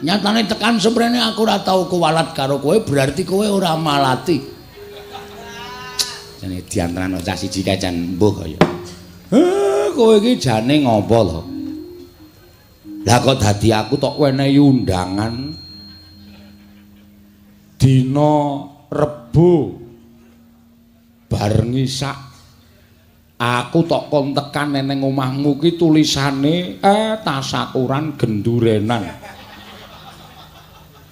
Nyatane tekan semprene aku ora tau kuwalat karo kowe, berarti kowe ora malati. Jane diantaran cah siji kae jan mbuh kaya. Kowe iki jane ngopo to? Lah kok dadi aku tok wenehi undangan dina Rebo bar ngisak aku tok kon tekan neneng omahmu ki tulisane tasakuran gendurenan.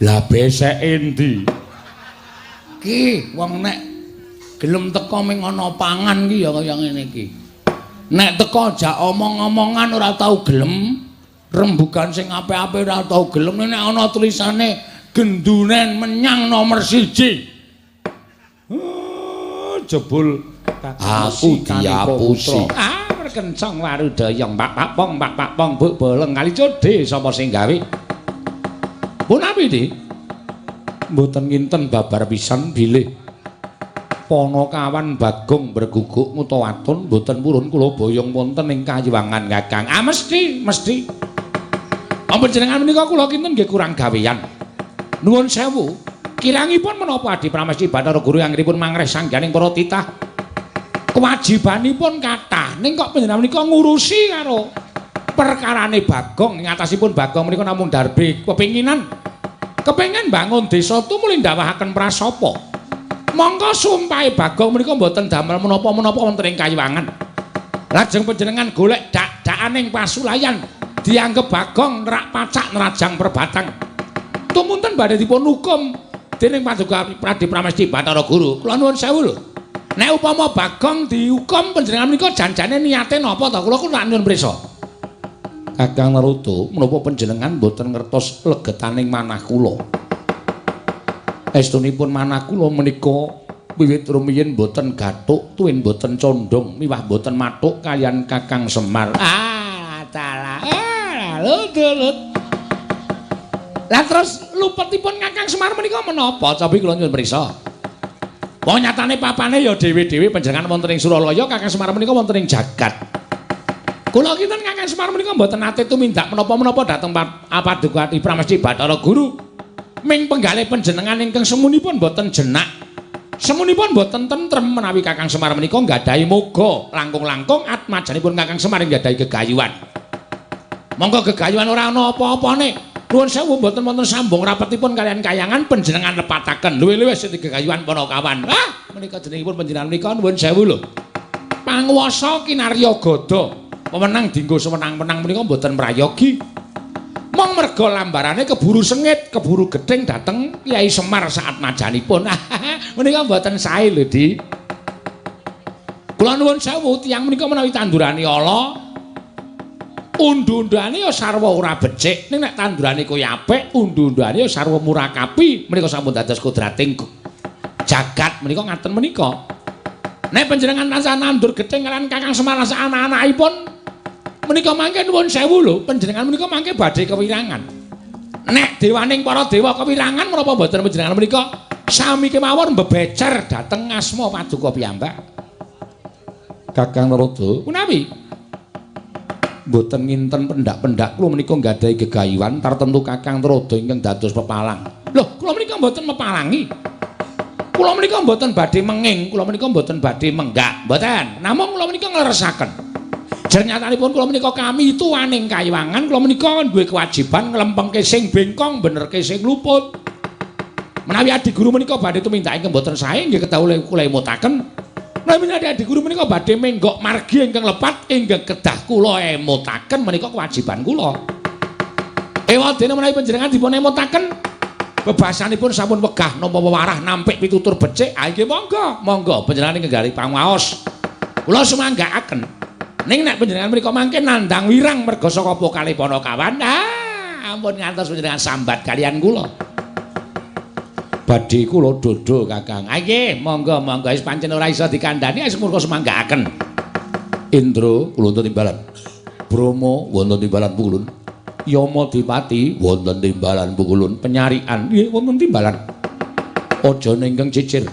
Lah beseke endi? Ki wong nek gelem teko ming ana pangan ki ya kaya ngene iki. Nek teko jak omong-omongan ora tau gelem, rembugan sing apik-apik ora tau gelem, nek ana tulisane genduren menyang nomor 1. Jebul aku diapusi. Ah, perkencong warudayang pak pak pong pak pak pong buk boleng kali codhe sapa sing gawe? Punapi, Dik? Mboten nginten babar pisan bilih Panakawan Bagong berguguk ngutawaton mboten purun kula boyong wonten ing kayiwangan Kakang. Ah, mesti, mesti. Panjenengan menika kula kinten nggih kurang gawean. Nuwun sewu. Kirangipun menapa Adi Pramesti Bathara Guru anggenipun mangreh sangganing para titah? Kewajibanipun kathah, ning kok panjenengan menika ngurusi karo perkarane Bagong. Ing atasipun Bagong menika namung darbe kepinginan. Kepengin bangun desa tumuli ndawahaken prasapa. Mongko sumpahe Bagong menika mboten damel menapa-menapa wonten ing kayiwangan. Lajeng panjenengan golek dak-dakaning pasulayan dianggep Bagong nerak pacak nerajang perbatang. Tumunten badhe dipun hukum dening Paduka Pradi Pramesti Bathara Guru. Kula nuwun sewu lho. Nek upama Bagong dihukum panjenengan menika janjane niate napa to? Kula ku nak nyuwun prisa. Kakang Narada, menapa panjenengan mboten ngertos legetaning manah kula? Estunipun manah kula menika wiwit rumiyin mboten gathuk, tuwin mboten condong, miwah mboten mathuk kaliyan Kakang Semar. Ah, dalah. Ah, lut lut. Lah terus lupetipun Kakang Semar menika menapa? Cobi kula nyuwun prisa. Wong nyatane papane ya dhewe-dhewe, panjenengan wonten ing Suralaya, Kakang Semar menika wonten ing jagat. Kula kinten Kakang Semar menika mboten nate tumindak menapa-menapa dhateng Paduka Pramesti Bathara Guru. Ming penggalih panjenengan ingkang semunipun mboten jenak. Semunipun mboten tentrem menawi Kakang Semar menika nggadahi moga langkung-langkung atmajanipun Kakang Semar nggadahi gegayuhan. Monggo gegayuhan ora ana apa-apane. Nuwun sewu mboten wonten sambung rapetipun kaliyan kayangan panjenengan lepataken. Luwih-luwih sing gegayuhan Panakawan. Ah, menika jenengipun panjenengan menika nuwun sewu lho. Panguwasa kinarya gada. Wewenang dinggo sewenang-wenang menika mboten prayogi. Mong merga lambarane keburu sengit, keburu gething dhateng Kyai Semar saatmajanipun. Menika mboten sae lho, Di. Kula nuwun sewu, tiyang menika menawi tandurane ala, undu-undane ya sarwa ora becik. Ning nek tandurane kuwi apik, undu-undane ya sarwa murakapi. Menika sampun dados kodrating jagat menika ngaten menika. Nek panjenengan tansah nandur gething kaliyan Kakang Semar sak anak-anakipun menika mangke nuwun sewu lho, panjenengan menika mangke badhe kewirangan. Nek dewaning para dewa kewirangan, menapa mboten panjenengan menika sami kemawon mbebecer dhateng asma paduka piyambak? Kakang Narada, punawi mboten nginten pendak-pendak kula menika nggadahi gegayuhan tartemtu Kakang Narada ingkang dados pepalang. Lho, kula menika mboten mepalangi. Kula menika mboten badhe menging, kula menika mboten badhe menggak, mboten. Namung kula menika ngleresaken. Jernyatanipun kula menika kami tuwaning kayiwangan, kula menika duwe kewajiban nglempengke sing bengkong, benerke sing luput. Menawi adi guru menika badhe tumindak ingkang mboten sae nggih kedah kula emutaken. Menawi adi guru menika badhe menggok margi ingkang lepat ingkang kedah kula emutaken, menika kewajiban kula. Ewadene menawi panjenengan dipun emutaken bebasanipun sampun wegah nampa wewarah nampik pitutur becik, ah nggih monggo, monggo panjenengan ingkang pangaos. Kula sumanggaaken. Ning nek panjenengan menika mangke nandhang wirang merga saka pokale Panakawan, ah ampun ngantos panjenengan sambat kaliyan kula. Badhe kula dodho, Kakang. Ah nggih, monggo monggo, wis pancen ora iso dikandhani wis murka sumanggaaken. Indra kula wonten timbalan. Brahma wonten timbalan pukulun. Yama Dipati wonten timbalan pukulun. Penyarikan nggih wonten timbalan. Aja ingkang cicir.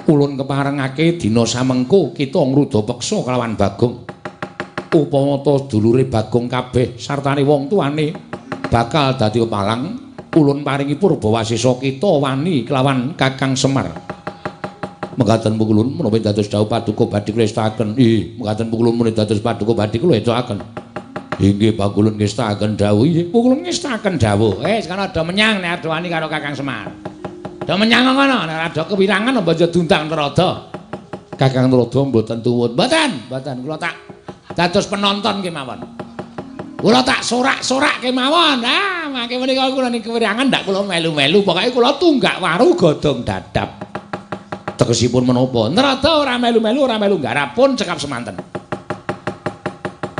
Ulun keparengake dina samengko kita ngruda peksa kelawan Bagong. Upama ta dulure Bagong kabeh sartane wong tuane Bakal dadi palang ulun paringi purbawasesa kita wani kelawan Kakang Semar. Mekaten pukulun menawi dados dawuh paduka badhe kula estakaken. Ih, mekaten pukulun menawi dados paduka badhe kula estakaken. Inggih pakulun ngestakaken dawuh. Inggih pukulun ngestakaken dawuh. Wis kono do menyang nek ado wani karo Kakang Semar. Do menyang ngono nek ado kewirangan apa aja diundang Narada. Kakang Narada mboten tuwut. Mboten, mboten kula tak dados penonton kemawon. Kula tak sorak-sorak kemawon. Ah, mangke menika kula ning kewirangan ndak kula melu-melu, pokoke kula tunggak waru godhong dadap. Tegesipun menapa? Narada ora melu-melu, ora melu nggarap pun cekap semanten.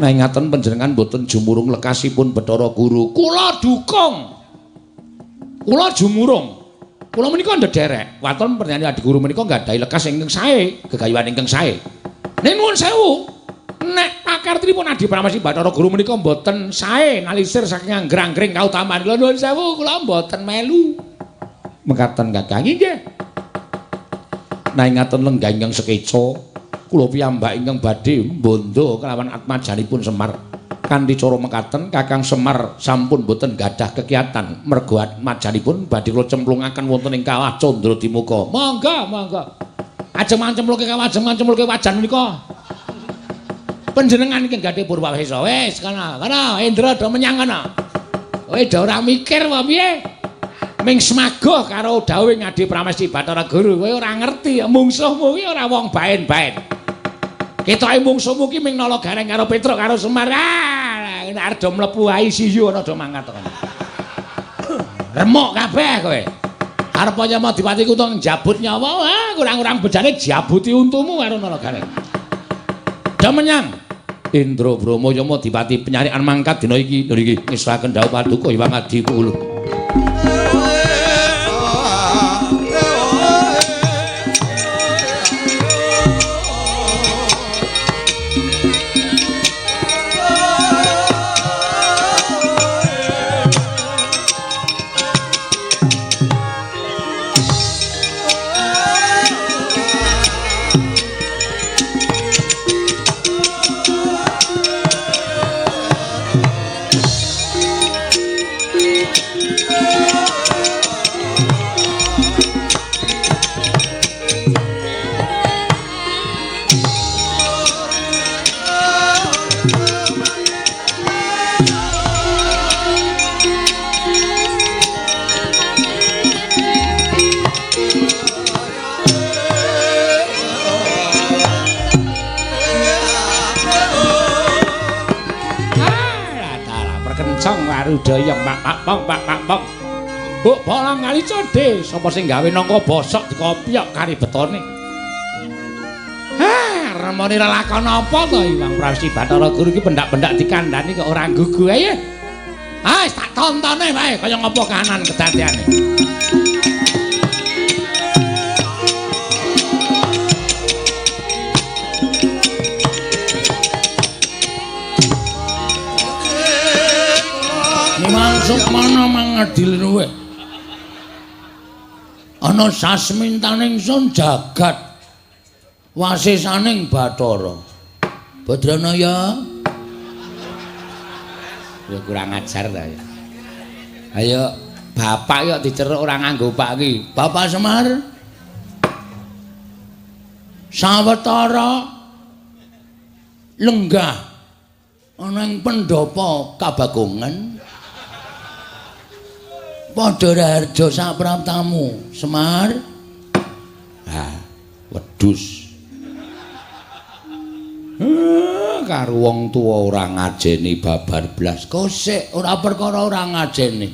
Nah ngaten panjenengan mboten jumurung lekasipun Bathara Guru. Kula dukung. Kula jumurung. Kula menika ndederek. Waton panjenengan Adi Guru menika nggadahi lekas ingkang sae, gegayuhan ingkang sae. Ning nuwun sewu. Nek pakartinipun Adi Pramesti Bathara Guru menika mboten sae nalisir saking anggrang-anggring kautaman. Kula nuwun sewu, kula mboten melu. Mekaten Kakang inggih. Nah ngaten lenggah ingkang sekeca, kula piyambak ingkang badhe mbondo kelawan atmajanipun Semar. Kanthi cara mekaten Kakang Semar sampun mboten gadah kekiatan mergo atmajanipun badhe kula cemplungaken wonten ing kawah Candradimuka. Monggo, monggo. Ajeng mancemplungke kawah, ajeng mancemplungke wajan menika. Panjenengan ingkang gadhah purwawesa. Wis kono, kono Indra do menyang kono. Kowe do ora mikir apa piye? Ming semagoh karo dawuhe Adi Pramesti Bathara Guru, kowe ora ngerti mungsuhmu ki ora wong baen-baen. Ketoke mungsuhmu ki ming nala gareng karo Petruk karo Semar. Ah, nek arep do mlebu ICU ana do mangkat kono. Remuk kabeh kowe. Arep Yamadipati kutung njabut nyawa, ah kurang-kurang bejane jabuti untumu karo nala gareng. Do menyang Indra Brama Yamadipati penyarikan mangkat dina iki. Lho iki ngesaken dawuh paduka Hyang Adi Kula. Warudaya pak pak pak pak pak. Mbok bolang kali codhe, sapa sing gawe nangka bosok dikopyok kari betone. Ha, remone lelakon apa to Hyang Pramesti Bathara Guru iki pendak-pendak dikandhani kok ora gugu ae. Ah, wis tak tontone wae kaya ngapa kahanan kedadeane. Sukmana mangadil luwih. Ana sasmintaning sun jagat wasisaning Bathara. Badranaya. Ya kurang ajar ta ya. Ayo bapak yo diceruk ora nganggo pak iki. Bapak Semar. Sawetara lenggah ana ing pendhapa Kabagongan. Padha raharja sapraptamu, Semar. Ha, wedhus. Karo wong tuwa ora ngajeni babar blas. Kosek ora perkara ora ngajeni.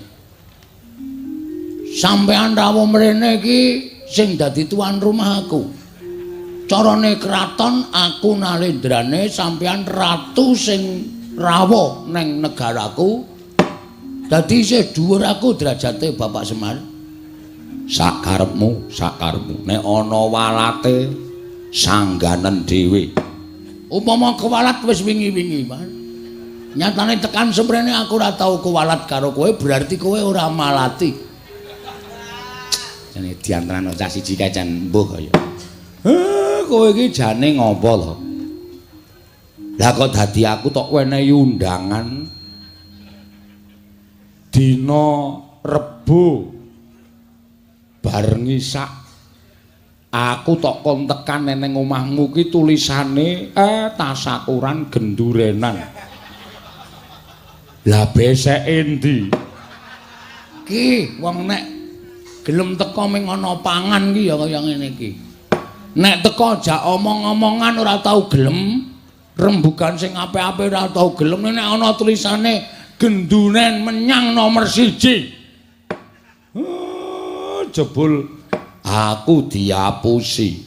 Sampeyan rawuh mrene iki sing dadi tuan rumah aku. Carane kraton aku nalendrane, sampeyan ratu sing rawuh neng negaraku. Dadi isih dhuwur aku derajate Bapak Semar. Sakarepmu, sakarepmu. Nek ana walate sangganen dhewe. Upama kewalat wis wingi-wingi, Mas. Nyatane tekan semrene aku ora tau kewalat karo kowe, berarti kowe ora malati. Jane diantarane cah siji kae jan mbuh kaya. Kowe iki jane ngopo to? Lah kok dadi aku tok wenehi undangan. Dina Rebo bar ngisak aku tok kon tekan neng omahmu ki tulisane tasakuran gendurenan. Lah beseke endi? Ki wong nek gelem teko ming ana pangan ki ya kaya ngene iki. Nek teko jak omong-omongan ora tau gelem, rembugan sing apik-apik ora tau gelem, nek ana tulisane genduren menyang nomor 1. Jebul aku diapusi.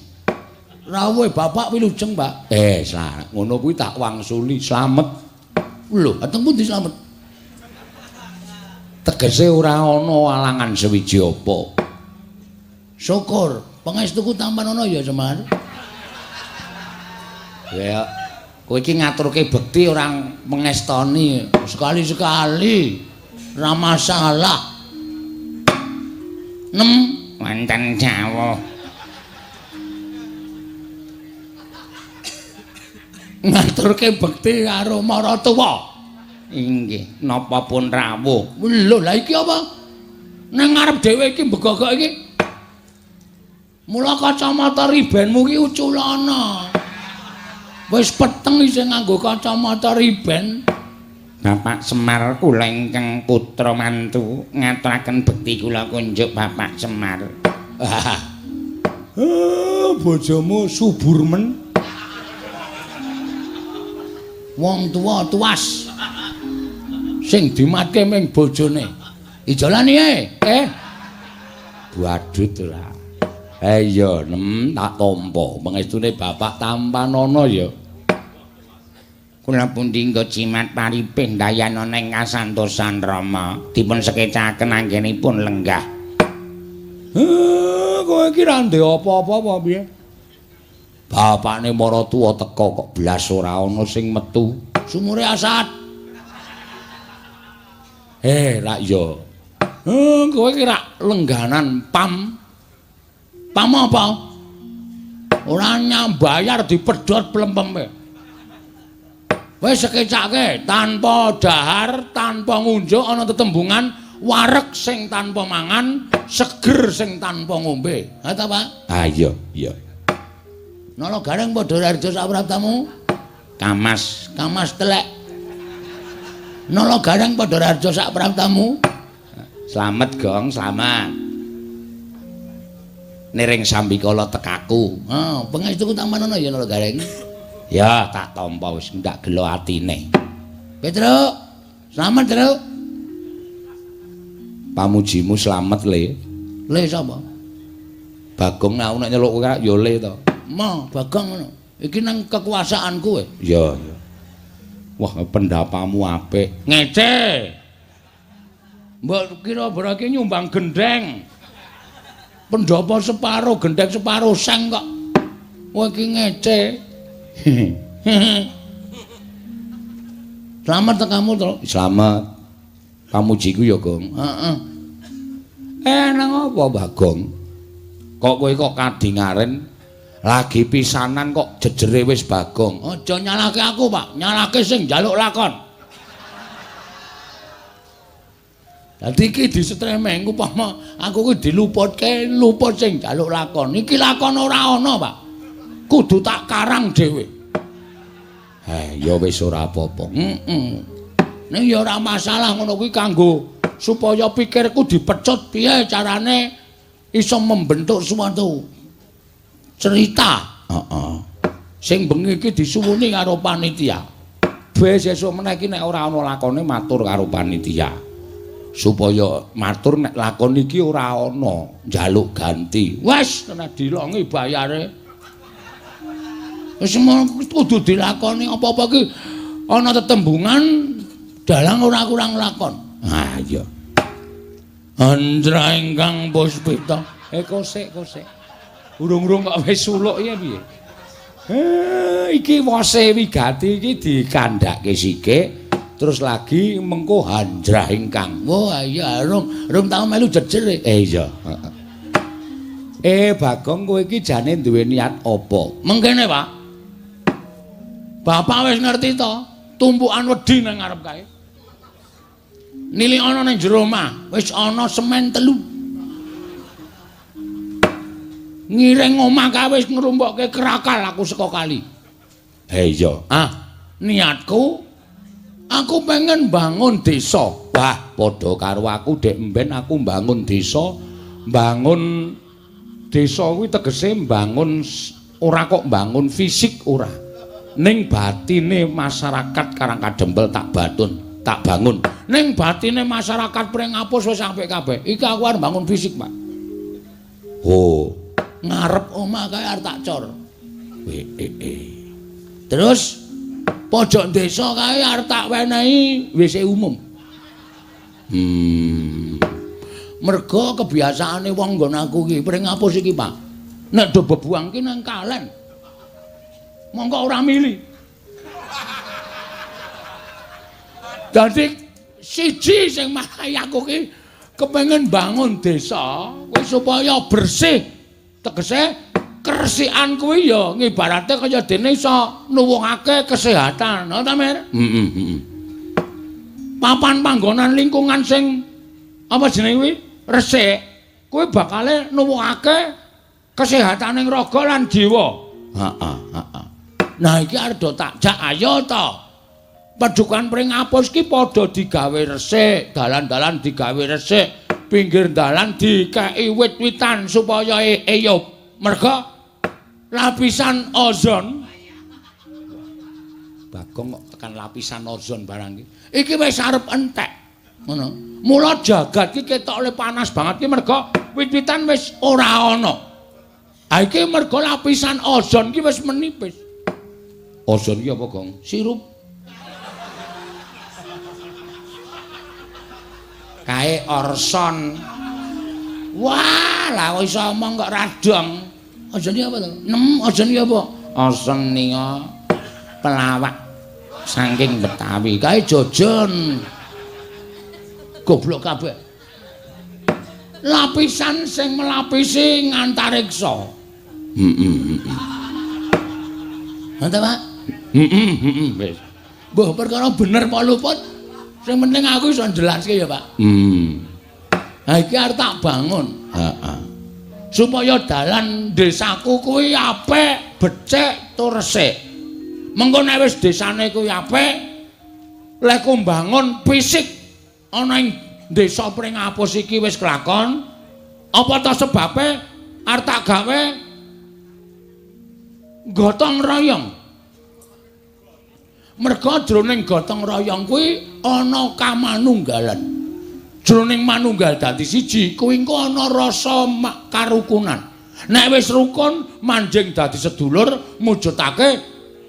Rawuhe bapak wilujeng, Pak. Ngono kuwi tak wangsuli slamet. Lho, ateng pundi slamet? Tegese ora ana alangan sewiji apa. Syukur, pangestuku tampan ana ya, Semar. Ya, kowe iki ngaturke bekti ora mengestoni. Sekali-sekali ora masalah. Nem wonten jawuh. Ngaturke bekti karo maratuwa. Inggih, napa pun rawuh. Lho, lha iki apa? Nang ngarep dhewe iki mbegogok iki. Mula kacamata ribenmu ki uculana. Wis peteng isih nganggo kacamata riben. Bapak Semar kula ingkang putra mantu ngaturaken bekti kula kunjuk Bapak Semar. Bojomu subur men. Wong tuwa tuas. Sing dimatke ming bojone. Ijolane e. Badut ora. Iya, nem tak tampa. Pangestune bapak tampanana ya. Kula pundi nggo jimat paripih ndayana ing kasantosan Rama. Dipun sekecaken anggenipun lenggah. Kowe iki ra ndek apa-apa apa piye? Bapakne maratuwa teka kok blas ora ana sing metu. Sumure asat. Rak ya. Kowe iki rak lengganan pam. Pam apa? Ora nyambayar dipedhot plempeme. Wis sekecake tanpa dahar, tanpa ngunjuk ana tetembungan wareg sing tanpa mangan, seger sing tanpa ngombe. Ha ta, Pak? Ha iya, iya. Nala Gareng padha harja sapraptamu? Kamas, kamas telek. Nala Gareng padha harja sapraptamu? Slamet, Gong, slamet. Niring sambikala tekaku. Ha, pangestuku tampanana ya Nala Gareng. Ya, tak tampa wis ndak gelo atine. Petruk, slamet, Truk. Pamujimu slamet, Le. Le sapa? Bagong aku nek nyeluk kowe ya Le to. Ma, Bagong ngono. Iki nang kekuasaanku kowe. Iya, iya. Wah, pendapamu apik. Ngece. Mbok kira berarti nyumbang gendheng. Pendhapa separo, gendheng separo seng kok. Kowe iki ngece. Slamet tekamu, Truk. Slamet. Pamujiku ya, Gong. Heeh. Nang apa, Bagong? Kok kowe kok kadingaren lagi pisanan kok jejere wis Bagong. Aja nyalahke aku, Pak. Nyalahke sing njaluk lakon. Dadi iki disetremeng upama aku kuwi diluputke, luput sing njaluk lakon. Iki lakon ora ana, Pak. Kudu tak karang dhewe. Ya wis ora apa-apa. Heeh. Ning ya ora masalah ngono kuwi kanggo supaya pikirku dipecut piye carane iso membentuk suatu cerita. Heeh. Sing bengi iki disuwuni karo panitia. Wis sesuk meneh iki nek ora ana lakone matur karo panitia. Supaya matur nek lakon iki ora ana njaluk ganti. Wis kena dilongi bayare. Wis kudu dilakoni apa-apa iki ana tetembungan dalang ora kurang lakon. Ha iya. Andra ingkang puspita. Kosek kosek. Urung-urung kok wis suluk ya piye? Iki wose wigati iki dikandhake sithik terus lagi mengko hanjrah ingkang. Wah iya rung tau melu jejer. Iya. Heeh. Bagong kowe iki jane duwe niat apa? Mengkene, Pak. Bapak wis ngerti to, tumpukan wedi nang ngarep kae. Nilik ana ning jero omah, wis ana semen 3. Ngiring omah kae wis ngrumpokke krakal aku saka kali. Ha iya. Ah, niatku aku pengen bangun desa. Wah, padha karo aku dek mben aku bangun desa. Bangun desa kuwi tegese bangun ora kok bangun fisik ora. Ning batine masyarakat Karang Kadempel tak batun, tak bangun. Ning batine masyarakat Pringapus wis apik kabeh. Iki aku arep bangun fisik, Pak. Oh, ngarep omah kae arep tak cor. Terus pojok desa kae arep tak wenehi WC umum. Mergo kebiasaane wong nggon aku iki Pringapus iki, Pak. Nek do bebuang ki nang kalen. Mongko ora mili. Dadi siji sing marai aku ki kepengin bangun desa kuwi supaya bersih. Tegese keresikan kuwi ya ngibarate kaya dene iso nuwuhake kesehatan, ha ta, Mir? Heeh, Papan panggonan lingkungan sing apa jenenge kuwi resik, kuwi bakale nuwuhake kesehataning raga lan jiwa. Heeh, heeh. Nah iki arep do tak jak ayo to. Padukan Pringapus ki padha digawe resik, dalan-dalan digawe resik, pinggir dalan dikeki wit-witan supaya eyup. Merga lapisan ozon Bagong kok tekan lapisan ozon barang iki. Iki wis arep entek. Ngono. Mula jagat ki ketok le panas banget ki merga wit-witan wis ora ana. Ha iki merga lapisan ozon ki wis menipis. Ozon ki apa, Gong? Sirup. Kae orson. Wah, lah kok iso omong kok radong. Ozon ki apa to? Nem, ozon ki apa? Ozon nika pelawak saking Betawi. Kae jojon. Goblok kabeh. Lapisan sing melapisi ngantariksa. Heeh, heeh. Ngono ta, Pak? Heeh, wis. Mbah perkara bener apa luput, sing penting aku iso njelaske ya, Pak. Ha iki arep tak bangun. Heeh. Supaya dalan desaku kuwi apik, becik tur resik. Mengko nek wis desane kuwi apik, lek mbangun fisik ana ing desa Pringapus iki wis kelakon, apa ta sebabe arep tak gawe gotong royong. Merga jroning gotong royong kuwi ana kamanunggalan. Jroning manunggal dadi siji kuwi engko ana rasa karukunan. Nek wis rukun manjing dadi sedulur mujudake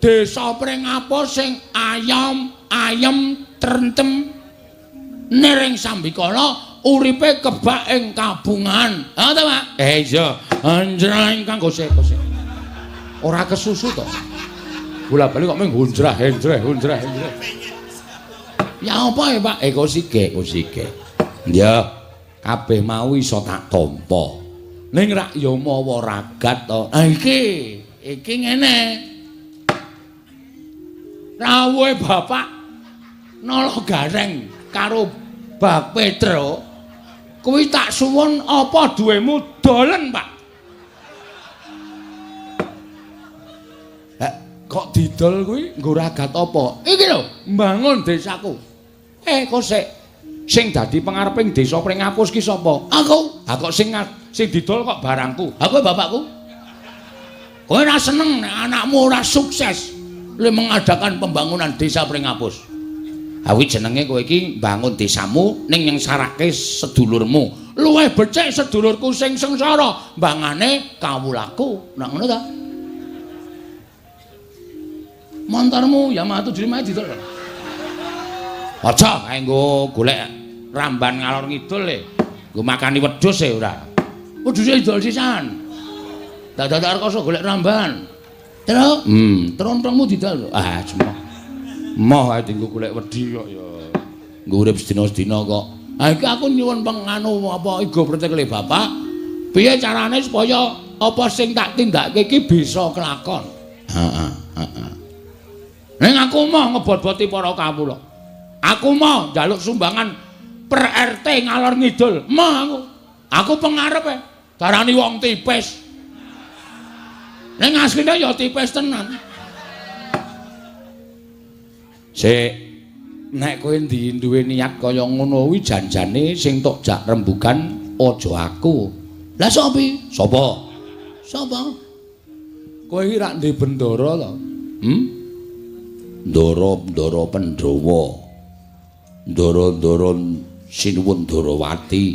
desa Pringapus sing ayom ayem trentem niring sambikala uripe kebak ing kabungan. Ha ta, Pak? Iya. Anjreng ingkang gosek-gosek. Ora kesusu to. Bola-bali kok mung hunjrah henjreh hunjrah henjreh. Ya apa ya, Pak? Kosike, kosike. Ya, kabeh mau iso tak tampa. Ning rak ya mawa ragat to. Ha iki, iki ngene. Rawuhe Bapak Nala Gareng karo Bak Petro kuwi tak suwun apa duwemu dolen, Pak. Kok didol kuwi nggo ragat apa? Iki lho, mbangun desaku. Kok sik sing dadi pengareping desa Pringapus ki sapa? Aku. Ha kok sing didol kok barangku? Ha kowe bapakku. Kowe ora seneng nek anakmu ora sukses le mengadakan pembangunan desa Pringapus. Ha kuwi jenenge kowe iki mbangun desamu ning nyengsarake sedulurmu. Luwih becik sedulurku sing sengsara mbangane kawulaku. Nak ngono ta? Montormu Yamaha 75 didol. Aja kae nggo golek ramban ngalor ngidul le. Nggo makani wedhus e ora. Wedhuse didol sisan. Dadak rekoso golek ramban. Terus, trontongmu didol. Ah, semoh. Moh ae dienggo golek wedhi kok ya. Nggo urip sedina-sedina kok. Ha iki aku nyuwun penganu apa igo pretekle bapak. Piye carane supaya apa sing tak tindakake iki bisa kelakon? Heeh, heeh. Ning aku moh ngebot-boti para kawula. Aku moh njaluk sumbangan Per RT ngalor ngidul. Mah aku. Aku pengarepe darani wong tipis. Ning asline ya tipis tenan. Sik, nek kowe duwe niat kaya ngono kuwi janjane sing tok jak rembugan aja aku. Lah sapa? Sapa? Sapa? Kowe iki rak ndek bendara to? Hmm? Ndara-ndara Pandhawa. Ndara-ndara Sinuwun Darawati,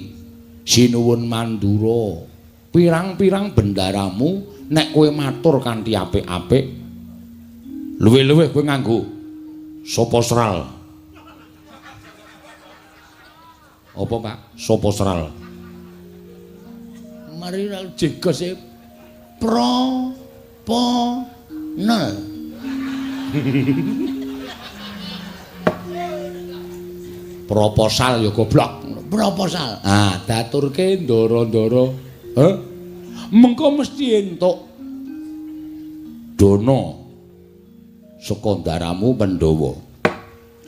Sinuwun Mandura. Pirang-pirang bendaramu nek kowe matur kanthi apik-apik, luwih-luwih kowe nganggo sapa sral. Apa, Pak? Sapa sral? Mari jegos e pro po nel. Proposal ya goblok. Proposal. Ah, daturke ndara-ndara. Heh. Mengko mesti entuk dana saka ndaramu Pandhawa.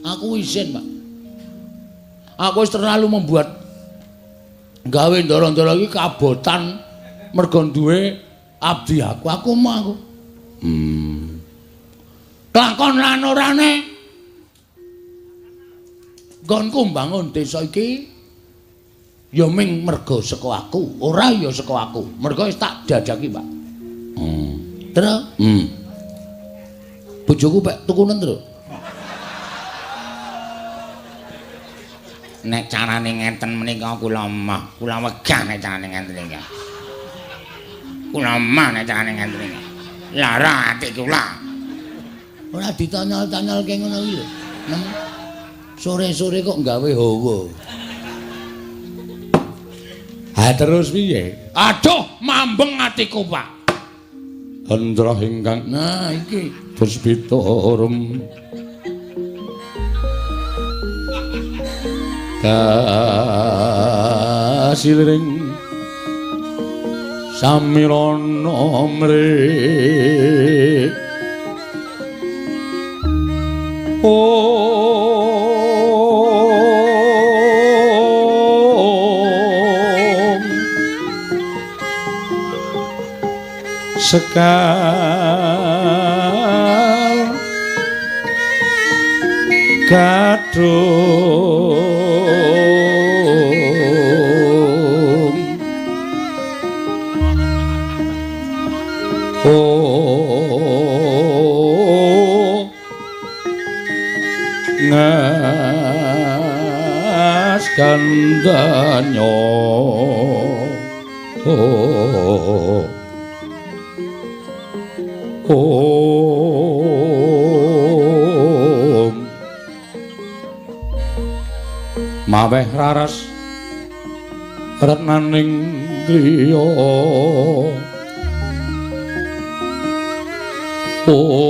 Aku isin, Pak. Aku wis terlalu membuat gawe ndara-ndara iki kabotan mergo duwe abdi aku. Aku mah aku. Lakon lan orane nggonku mbangun desa iki ya ming mergo saka aku, ora ya saka aku. Mergo wis tak jajaki, Pak. Terus? Bojoku pek tukunen, Tru. Nek carane ngeten menika kula mah, kula wegah nek carane ngeten iki. Kula mah nek carane ngeten iki. Lara ati kula. Ora ditanyal-tanyalke ngono iki lho. Sore-sore kok gawe hawa. Ha terus piye? Aduh, mambeng atiku, Pak. Hendra ingkang nah iki puspita rum kasiliring samirana mrih. Om sekar kadung oh ngas kandanyo oh om maweh raras retnaning griya om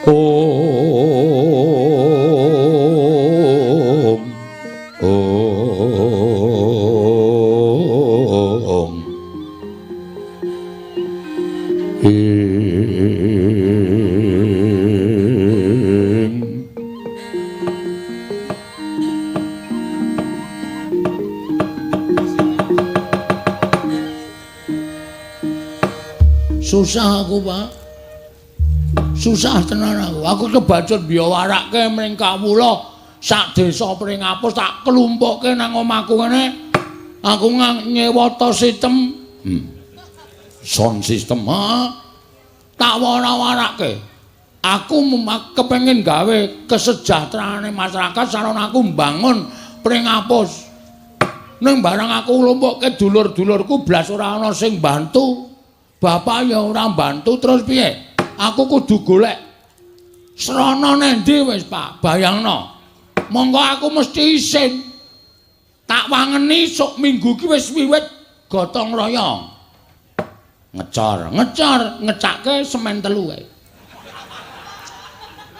om om ing. Susah aku, Pak. Susah tenan aku. Aku kebacut biyawarake mring kawula sak desa Pringapus tak klumpukke nang omahku ngene. Aku nyewa to sistem. Sound system. Ha. Tak wara-warake. Aku kepengin gawe kesejahteraane masyarakat sarana aku mbangun Pringapus. Ning barang aku nglumpukke dulur-dulurku blas ora ana sing bantu. Bapak ya ora mbantu terus piye? Aku kudu golek srana nendi wis, Pak. Bayangno. Monggo aku mesti isin. Tak wangeni sok minggu ki wis wiwit gotong royong. Ngecor, ngecor, ngecake semen telu kae.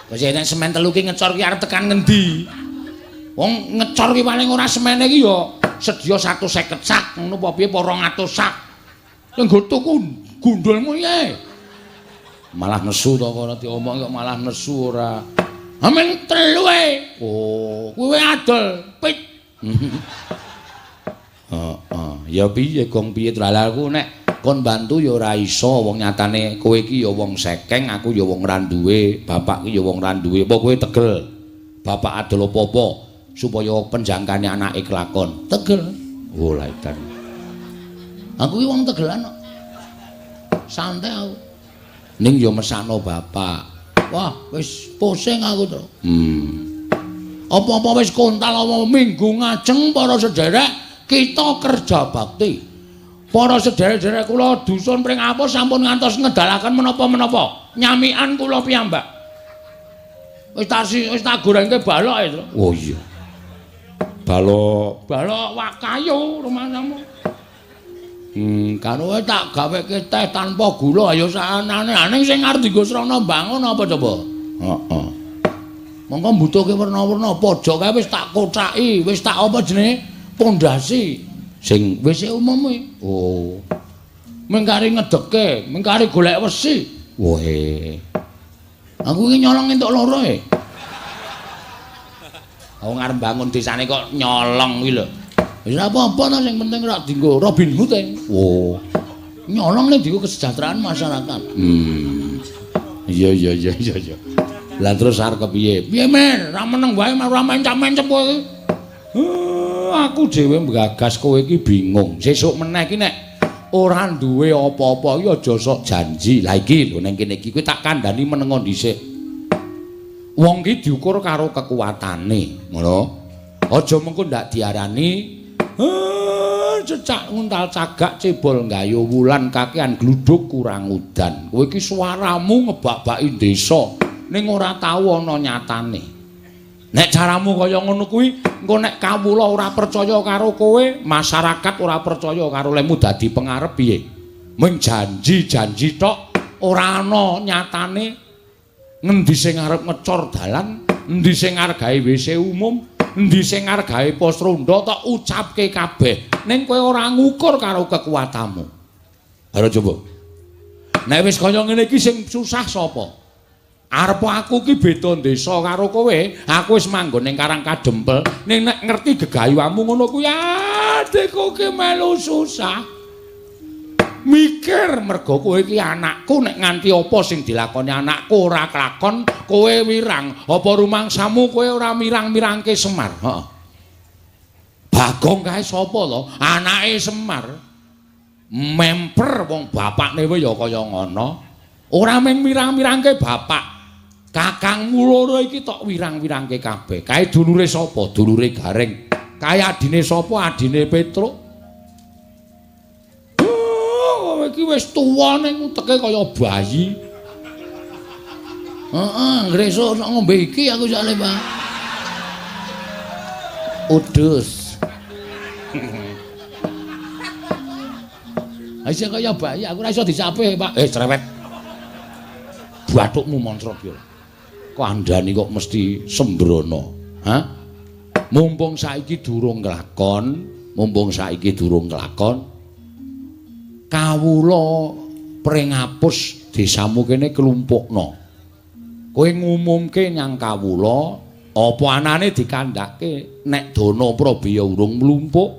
Wis nek semen telu ki ngecor ki arep tekan ngendi? Wong ngecor ki paling ora semene ki ya sedya 150 sak ngono apa piye apa 200 sak. Nggo tuku gundulmu ye. Malah nesu to ora diomong kok malah nesu ora. Amin telu e. Oh, kowe adol pit. Heeh, ya piye gong piye aku nek kon bantu ya ora iso wong nyatane kowe iki ya wong sekeng, aku ya wong ra duwe, bapak ki ya wong ra duwe. Apa kowe tegel? Bapak adol apa-apa supaya penjangkane anake kelakon. Tegel. Oh, lha edan. Aku ki wong tegelan kok. Santai aku. Ning ya mesakno bapak. Wah, wis pusing aku to. Apa-apa wis kontal apa minggu ngajeng para sederek kita kerja bakti. Para sederek-sederek kula dusun Pringapus sampun ngantos ngedalaken menapa-menapa. Nyamikan kula piyambak. Wis tak gorengke balok e, Tru. Oh iya. Balok, balok wak kayu rumahmu. Karo tak gaweke teh tanpa gula ayo saanane. Ning sing arep dienggo srana mbangun apa coba? Heeh. Mongko mbutuhke werna-werna pojok kae wis tak kocaki, wis tak apa jenenge? Pondasi sing WC umum kuwi. Oh. Mengkari ngedeke, mengkari golek wesi. Wohe. Aku iki nyolong entuk loro e. Wong arep bangun desane kok nyolong kuwi lho. Wis ora apa-apa ta sing penting ora dienggo Robin Hood e. Oh. Nyolong ning dienggo kesejahteraan masyarakat. Iya iya iya iya iya. Lah terus arep kepiye? Piye Mer? Ra meneng wae ora mencap-mencep kowe iki. Aku dhewe nggagas kowe iki bingung. Sesuk meneh iki nek ora duwe apa-apa iki aja sok janji. Lah iki lho ning kene iki kowe tak kandhani menengo dhisik. Wong ki diukur karo kekuatane, ngono. Aja mengko ndak diarani cecak nguntal cagak cebol nggayu wulan kakean gluduk kurang udan. Kowe iki suaramu ngebak-baki desa ning ora tau ana nyatane. Nek caramu kaya ngono kuwi, engko nek kawula ora percaya karo kowe, masyarakat ora percaya karo lemu dadi pengarep piye? Mung janji-janji tok ora ana nyatane. Ngendi sing arep ngecor dalan, endi sing arep gawe WC umum, endi sing arep gawe pos ronda tok ucapke kabeh. Ning kowe ora ngukur karo kekuatanmu. Ayo coba. Nek wis kaya ngene iki sing susah sapa? Arep aku ki beda desa karo kowe, aku wis manggon ning Karang Kadempel, ning nek ngerti gegayuhamu ngono kuwi adikku ki melu susah. Mikir mergo kowe iki anakku, nek nganti apa sing dilakoni anakku ora kelakon, kowe wirang. Apa rumangsamu kowe ora mirang-mirangke Semar? Heeh. Bagong kae sapa to? Anake Semar. Memper wong bapakne wae ya kaya ngono. Ora mung mirang-mirangke bapak, kakangmu loro iki tok wirang-wirangke kabeh. Kae dulure sapa? Dulure Gareng. Kae adine sapa? Adine Petruk. Oh, iki wis tuwa ning uteke kaya bayi. Heeh, ngresuk ngombe iki aku soalé, Pak. Udus. Aisih kaya bayi, aku ora iso disape, Pak. Cerewet. Bathukmu montrot ya. Kok andani kok mesti sembrono, ha? Mumpung saiki durung kelakon, mumpung saiki durung kelakon, kawula Pringapus desamu kene klumpukno. Kowe ngumumke nyang kawula, apa anane dikandhake nek dana prabeya urung mlumpuk.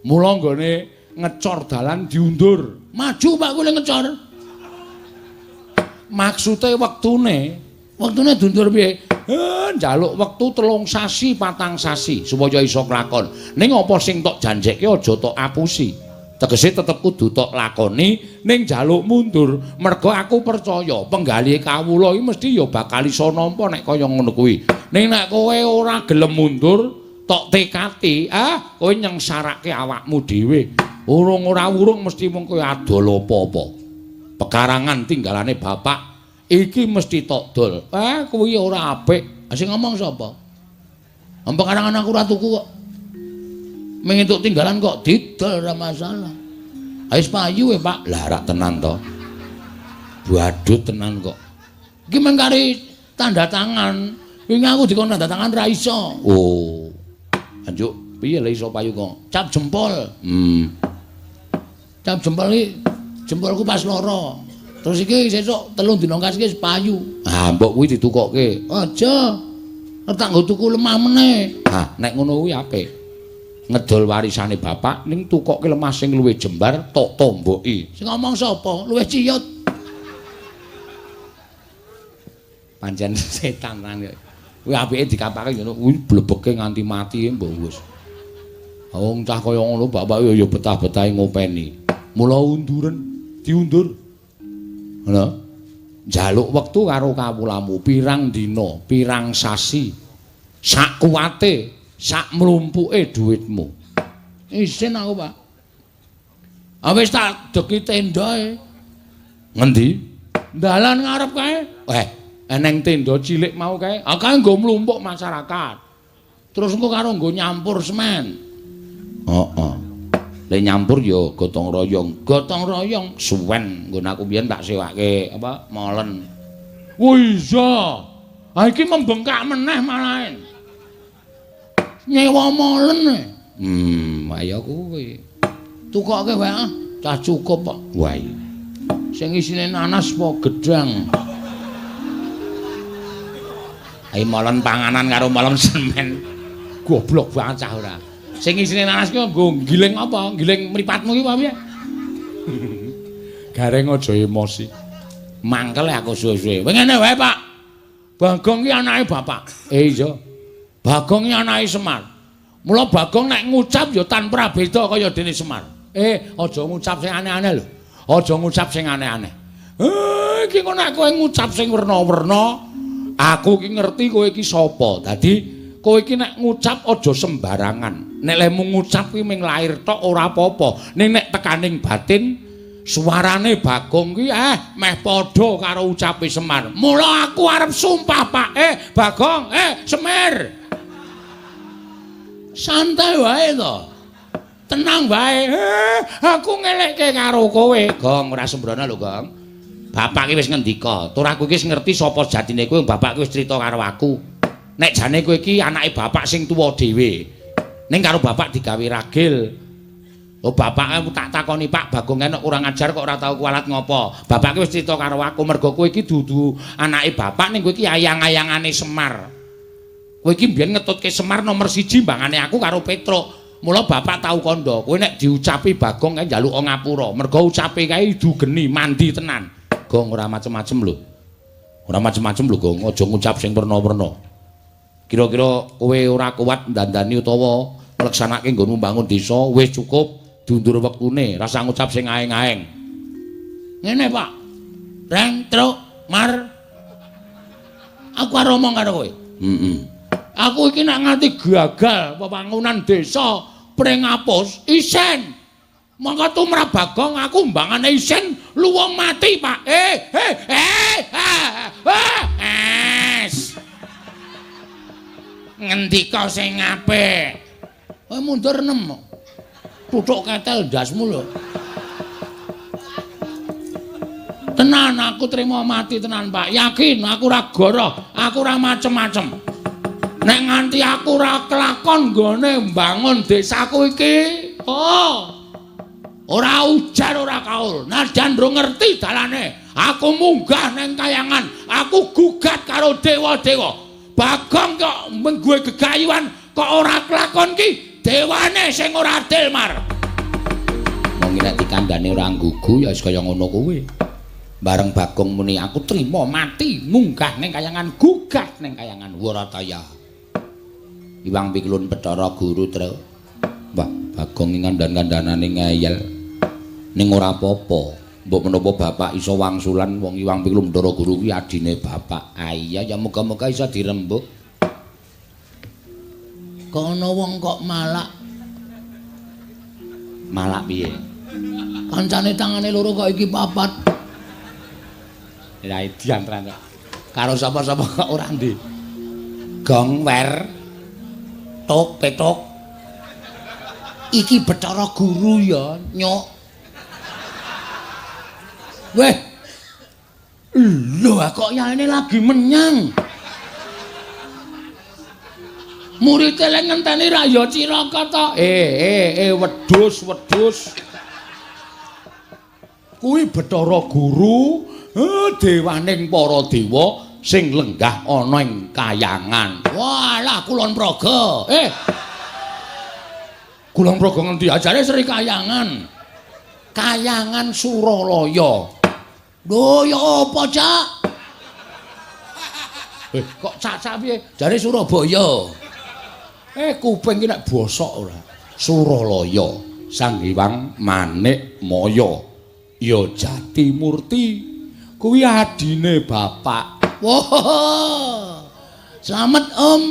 Mula nggone ngecor dalan diundur. Maju Pak kowe ngecor. Maksude wektune, wektune diundur piye? Njaluk wektu 3 sasi, 4 sasi supaya iso kelakon. Ning apa sing tok janjekke aja tok apusi. Tegese tetep kudu tok lakoni ning njaluk mundur. Mergo aku percaya penggalih kawula iki mesti ya bakal iso nampa nek kaya ngono kuwi. Ning nek kowe ora gelem mundur, tok tekati, kowe nyengsarake awakmu dhewe. Urung ora urung mesti mung kowe adol apa-apa. Pekarangan tinggalane bapak iki mesti tok dol. Kuwi ora apik. Sing ngomong sapa? Pekarangan aku ora tuku kok. Ming entuk tinggalan kok didol ora masalah. Wis payu e, Pak. Lah rak tenan to. Badut tenan kok. Iki mung kari tanda tangan. Wingi aku dikon tanda tangan ra iso. Oh. Anjuk piye le iso payu kok? Cap jempol. Cap jempol iki jempolku pas loro. Terus iki sesuk 3 dina kas iki wis payu. Ah, mbok kuwi ditukokke. Aja. Tak nggo tuku lemah meneh. Ah, nek ngono kuwi apik. Ngedol warisane bapak ning tukokke lemah sing luwih jembar tok tomboki. Sing ngomong sapa? Luwih ciyut. Pancen setan tenan kok. Kuwi apike dikapake ngono kuwi blebeke nganti mati mbok wis. Wong cah kaya ngono bapak ya betah-betahe ngopeni. Mula unduren, diundur. Ngono. Njaluk wektu karo kawulamu pirang dina, pirang sasi. Sak kuwate, sak mlumpuke dhuwitmu. Isin aku, Pak. Ah wis tak deki tendae. Ngendi? Dalan ngarep kae. Eneng tenda cilik mau kae. Ah kae nggo mlumpuk masyarakat. Terus engko karo nggo nyampur semen. Heeh. Le nyampur ya gotong royong. Gotong royong suwen nggon aku biyen tak sewake apa molen. Oh iya. Ha iki membengkak meneh malahe. Nyewa molen. Ayo kuwi. Tukoke wae ah, cah cukup kok. Wah. Sing isine nanas apa gedang? Ayo molen panganan karo molen semen. Goblok banget cah ora. Sing isine nanas ki nggo giling apa? Giling mripatmu ki apa piye? Gareng aja emosi. Mangkel aku suwe-suwe. Wis ngene wae, Pak. Bagong ki anake bapak. Iya. Bagong ki anake Semar. Mula Bagong nek ngucap ya tanpa beda kaya dene Semar. Aja ngucap sing aneh-aneh lho. Aja ngucap sing aneh-aneh. Iki kok nek kowe ngucap sing werna-werna, aku ki ngerti kowe iki sapa. Dadi kowe iki nek ngucap aja sembarangan. Nek lehmu ngucap kuwi mung lair tok ora apa-apa. Ning nek tekaning batin suarane Bagong kuwi meh padha karo ucape Semar. Mula aku arep sumpah, Pak. Bagong, Semir. Santai wae to. Tenang wae. Aku ngelekke karo kowe. Gong, ora sembrono lho, Gong. Bapak ki wis ngendika, tur aku iki wis ngerti sapa jatine kowe, bapak ki wis crita karo aku. Nek jane kowe iki anake bapak sing tuwa dhewe. Ning karo bapak digawe ragil. Oh bapak aku tak takoni Pak Bagong enek kurang ajar kok ora tau kualat ngopo. Bapak ki wis crita karo aku mergo kowe iki dudu anake bapak ning kowe iki ayang-ayangane Semar. Kowe iki mbiyen ngetutke Semar nomor 1 mbangane aku karo Petruk. Mula bapak tau kandha, kowe nek diucapi Bagong kae njaluk ngapura. Mergo ucape kae idu geni mandi tenan. Gong ora macem-macem lho. Ora macem-macem lho, Gong. Aja ngucap sing werna-werna. Kira-kira kowe ora kuat ndandani utawa ngleksanake nggonmu mbangun desa, wis cukup diundur wektune, rasa ngucap sing aeng-aeng. Ngene, Pak. Reng, truk, mar. Aku arep omong karo kowe. Heeh. Aku iki nek nganti gagal pembangunan desa Pringapus, isen. Mongko tumrap Bagong aku mbangane isen luwung mati, Pak. Es. Ngendika sing apik. Kowe mundur 6. Tuthuk ketel ndasmu lho. Tenan aku trimo mati tenan, Pak. Yakin aku ora goroh, aku ora macem-macem. Nek nganti aku ora kelakon nggone mbangun desaku iki, oh. Ora ujar ora kaul. Najan ndro ngerti dalane, aku munggah neng kayangan, aku gugat karo dewa-dewa. Bagong kok menggue gegayuhan kok ora kelakon ki, dewane sing ora adil, Mar. Wong nek dikandhane ora nggugu ya wis kaya ngono kuwi. Bareng Bagong muni aku trimo mati munggah ning kayangan, gugat ning kayangan Warataya. Iwang Piklun Bathara Guru, Tru. Wah, Bagong iki kandhan-kandhanane ngeyel. Ning ora apa-apa. Mbok menapa bapak iso wangsulan wong Iwang Piklun Bathara Guru kuwi adine bapak. Ah iya ya muga-muga iso dirembuk. Kok ana wong kok malak. Malak piye? Kancane tangane loro kok iki papat. Lah edian tenan kok. Karo sapa-sapa kok ora ndi. Gong wer tok petok. Iki Bathara Guru ya, nyuk. Weh. Lho kok yaene lagi menyang. Murite lek ngenteni ra ya cilaka to. Wedhus, wedhus. Kuwi Bathara Guru, dewaning para dewa sing lenggah ana ing kayangan. Walah Kulon Progo. Kulon Progo ngendi? Ajare Sri Kayangan. Kayangan Suralaya. Lho ya apa, Cak? Kok cak-cak piye? Jare Surabaya. Kuping ki nek bosok ora. Suralaya, Sang Hyang Manik Maya. Ya Jatimurti. Kuwi adine bapak. Wah. Slamet, Om.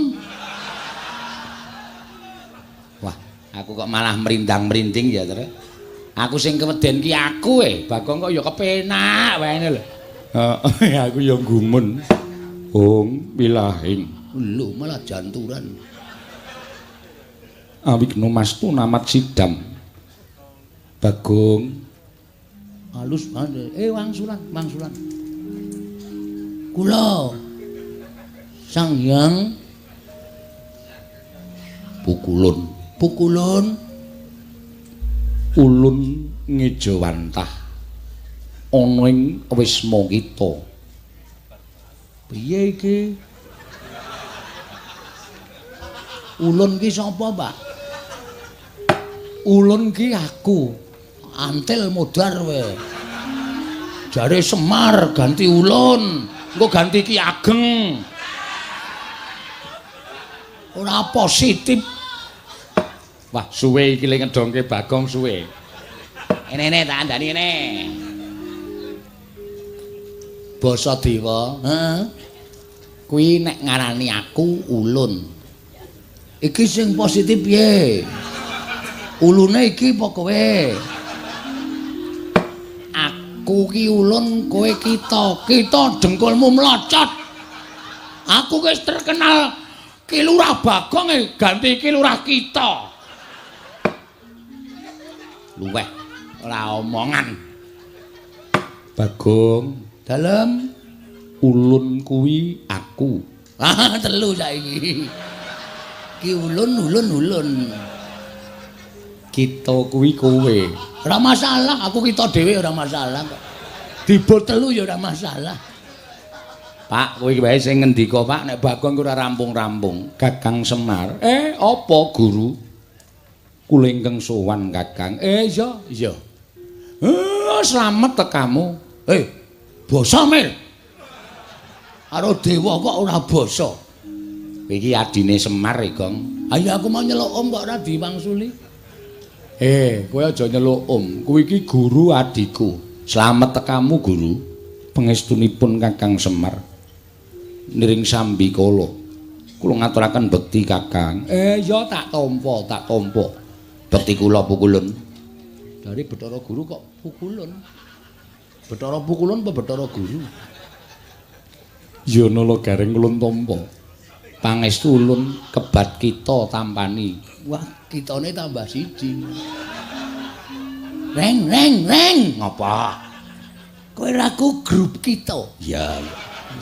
Wah, aku kok malah merindang-merinding ya, Tru. Aku sing keweden ki aku Bagong kok ya kepenak wae ngene lho. Heeh, aku ya gumun. Ong wilahing. Lho, malah janturan. Awigno mastu namat sidam. Bagong halus banget. Wangsulan, wangsulan. Kula Sang Hyang Pukulun. Pukulun ulun ngejawantah ana ing wisma kita. Piye iki? Ulun ki sapa, Pak? Ulun ki aku. Antil modar kowe. Jare Semar ganti ulun, engko ganti Ki Ageng. Ora positif. Wah, suwe iki le ngedongke Bagong suwe. Enene tak andani ngene. Basa dewa, heeh. Kuwi nek ngarani aku ulun. Iki sing positif piye? Ulune iki apa kowe? Aku ki ulun, kowe kita. Kita dengkulmu mlocot. Aku wis terkenal Ki Lurah Bagong ganti Ki Lurah kita. Luweh ora omongan. Bagong, dalem ulun kuwi aku. Ah, telu saiki. Ki ulun ulun ulun. Kita kuwi kowe. Ora masalah, aku kita dhewe ora masalah kok. Dibo telu ya ora masalah. Pak, kowe wae sing ngendika, Pak, nek Bagong ora rampung-rampung. Kakang Semar. Apa guru? Kula ingkang sowan, Kakang. Iya, iya. Slamet tekamu. Basa Mir. Karo dewa kok ora basa. Iki adine Semar, Gong. Ayo aku mau nyeluk om kok ora diwangsuli. Kowe aja nyeluk om. Kuwi iki guru adiku. Slamet tekamu, guru. Pangestunipun Kakang Semar. Niring sambi kala. Kula ngaturaken bekti, Kakang. Ya tak tampa, tak tampa. Bekti kula pukulun. Dari Bathara Guru kok pukulun. Bathara pukulun apa Bathara Guru? Ya nala gareng ulun tampa. Pangestu ulun kebat kita tampani. Wah, kitane tambah siji. Reng reng reng. Ngapa? Kowe raku grup kita. Ya,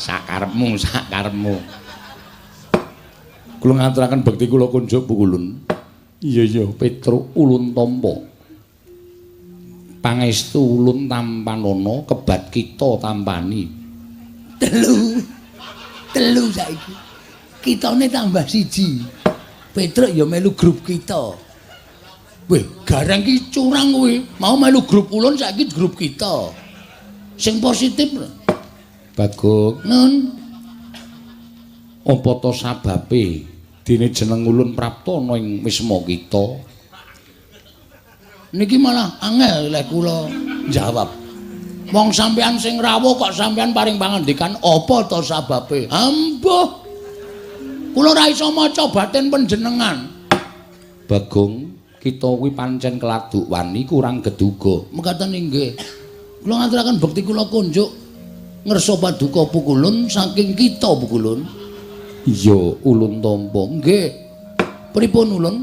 sakarepmu, sakarepmu. Kula ngaturaken bekti kula kunjuk pukulun. Iya iya, Petruk ulun tampa. Pangestu ulun tampanana kebat kita tampani. Telu. Telu saiki. Kitane tambah siji. Petruk ya melu grup kita. Weh, gareng ki curang kowe. Mau melu grup ulun saiki grup kita. Sing positif lho. Bagong, nun. Apa to sababe dene jeneng ulun prapta ana ing wisma kita? Niki malah angel lek kula jawab. Wong sampean sing rawuh kok sampean paring pangandikan apa to sababe? Ambuh. Kula ora iso maca batin panjenengan. Bagong, kita kuwi pancen keladuk wani kurang geduga. Mekaten inggih. Kula ngaturaken bekti kula kunjuk ngersa paduka pukulun saking kita pukulun. Iya, ulun tampa. Nggih. Pripun ulun?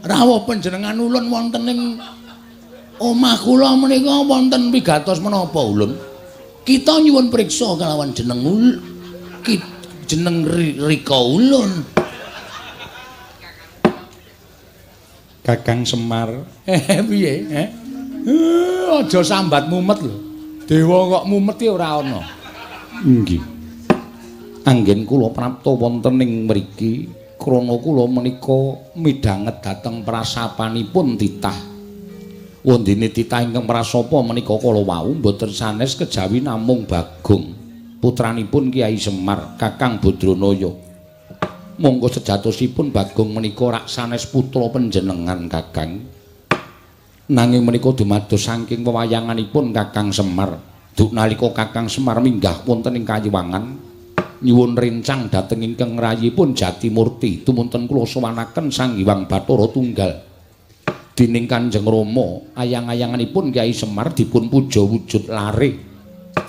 Rawuh panjenengan ulun wonten ing omah kula menika wonten pigatos menapa ulun? Kita nyuwun priksa kalawan jeneng jeneng Rika ulun. Kakang Semar. Piye? Aja sambat mumet lho. Dewa kok mumet iki ora ana. Nggih. Anggen kula prapta wonten ing mriki krana kula menika midhanget dhateng prasapanipun titah. Wondene titah ingkang prasapa menika kala wau mboten sanes kejawi namung Bagong, putranipun Kyai Semar, Kakang Badranaya. Monggo sejatosipun Bagong menika rak sanes putra panjenengan Kakang. Nanging menika dumados saking wewayanganipun Kakang Semar. Duk nalika Kakang Semar minggah wonten ing Kayuwangan nyuwun rencang dhateng ingkang rayipun Jatimurti tumunten kula sowanaken Sang Hyang Bathara Tunggal. Dening Kanjeng Rama ayang-ayanganipun Kyai Semar dipun puja wujud lare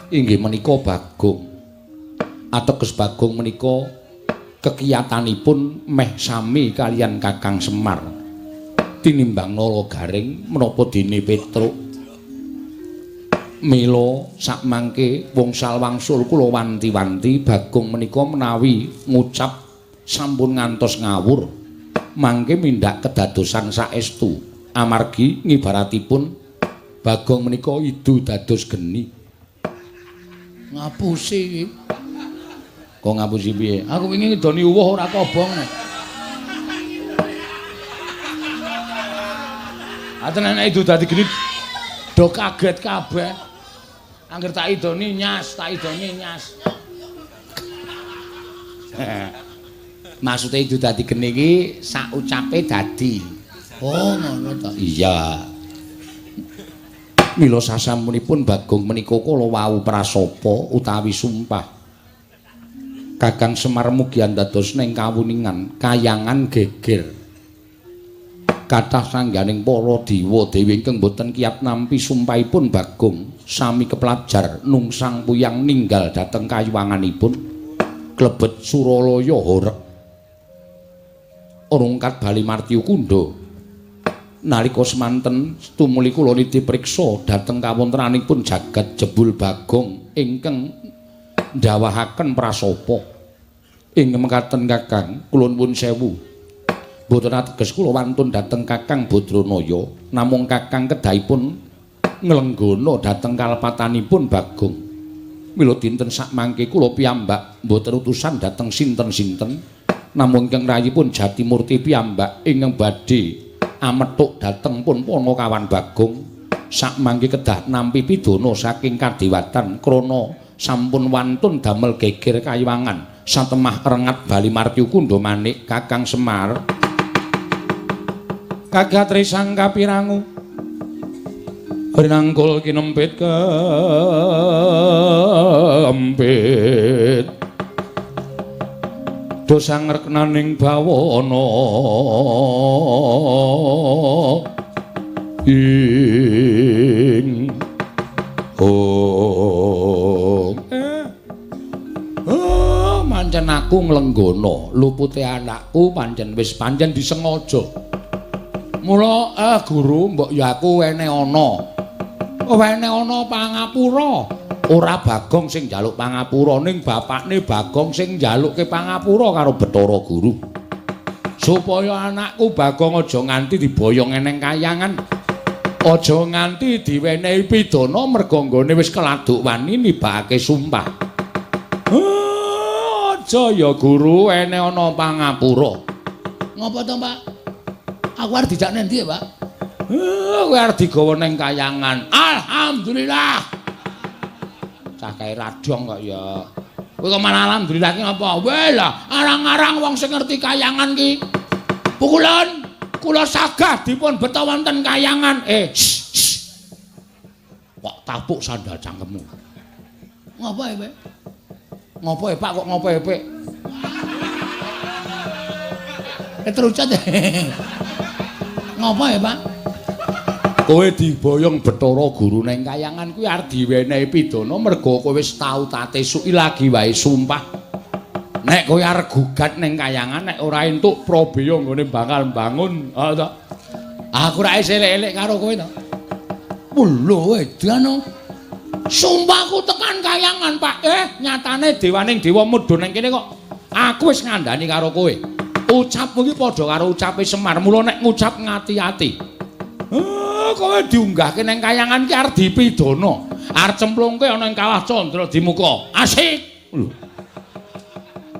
inggih menika Bagong. Ateges Bagong menika kekiyatanipun meh sami kalian Kakang Semar. Tinimbang Nala Garing menapa dene Petruk. Mila sakmangke wongsal wangsul kula wanti-wanti Bagong menika menawi ngucap sampun ngantos ngawur mangke mindak kedadosan saestu amargi ngibaratipun Bagong menika idu dados geni. Ngapusi iki. Kok ngapusi piye? Aku wingi ngidoni uwuh ora kobong. Aten nek idu dadi geni do kaget kabeh. Angger tak idoni nyas, tak idoni nyas. Maksude idu dadi geni iki sak ucape dadi. Oh, ngono ta. Iya. Mila sasampunipun Bagong menika kala wau prasapa utawi sumpah. Kakang Semar mugi andados ning kawuningan kayangan geger. Kathah sangganing para dewa dewi ingkang boten kiyat nampi sumpahipun Bagong sami keplajar nungsang puyang ninggal dhateng kayuwanganipun klebet Suralaya horeg rungkat bali martyu kundha. Nalika semanten tumuli kula niti priksa dhateng kawontenanipun jagat jebul Bagong ingkang ndawahaken prasapa. Ing mekaten Kakang kula nuwun sewu. Mboten ateges kula wantun dhateng Kakang Badranaya, namung Kakang kedahipun nglenggana dhateng kalepatanipun Bagong. Mila dinten sakmangke kula piyambak mboten utusan dhateng sinten-sinten, namung ingkang rayipun Jatimurti piyambak ingkang badhe amethuk dhateng pun Panakawan Bagong. Sakmangke kedah nampi pidana saking kadewatan krana sampun wantun damel geger kayuwangan satemah rengat bali martyu kundha manik Kakang Semar. Kagat risang kapirangu rinangkul kinempit kempit dosa ngreknaning bawana ing oh oh pancen aku nglenggana lupute anakku pancen wis pancen disengaja. Mula guru mbok ya aku wene ana. Wene ana pangapura. Ora Bagong sing njaluk pangapura ning bapakne Bagong sing njalukke pangapura karo Bathara Guru. Supaya anakku Bagong aja nganti diboyong eneng kayangan. Aja nganti diwenehi pidana merga nggone wis keladuk wani nibake sumpah. Aja ya guru ene ana pangapura. Ngopo to, Pak? Aku arep dijak nang ndi ya, Pak? Kowe arep digawa nang kayangan. Alhamdulillah. Cah kae radong kok ya. Kowe kok malah alhamdulillah ki ngapa? Weh lah, arang-arang wong sing ngerti kayangan ki. Pukulan kula sagah dipun beta wonten kayangan. Kok tapuk sandal cangkemmu. Ngopo ya, Pak? Ngopo ya, Pak kok ngopo ya, Pak? Terucat. Ngopo ya, Pak? Kowe diboyong Bathara Guru nang kayangan kuwi arep diwenehi pidana merga kowe wis tau tate suki lagi wae sumpah. Nek kowe arep gugat nang kayangan nek ora entuk prabeya nggone bakal mbangun, ha to. Aku ra elek-elek karo kowe to. Lho edan. Sumpahku tekan kayangan, Pak. Nyatane dewaning dewa mudhun nang kene kok aku wis ngandani karo kowe. Ucapmu iki padha karo ucape Semar, mula nek ngucap ngati-ati. Kowe diunggahke nang kayangan ki arep dipidana. Arep cemplungke ana ing kawah Candra Dimuka. Asik. Lho.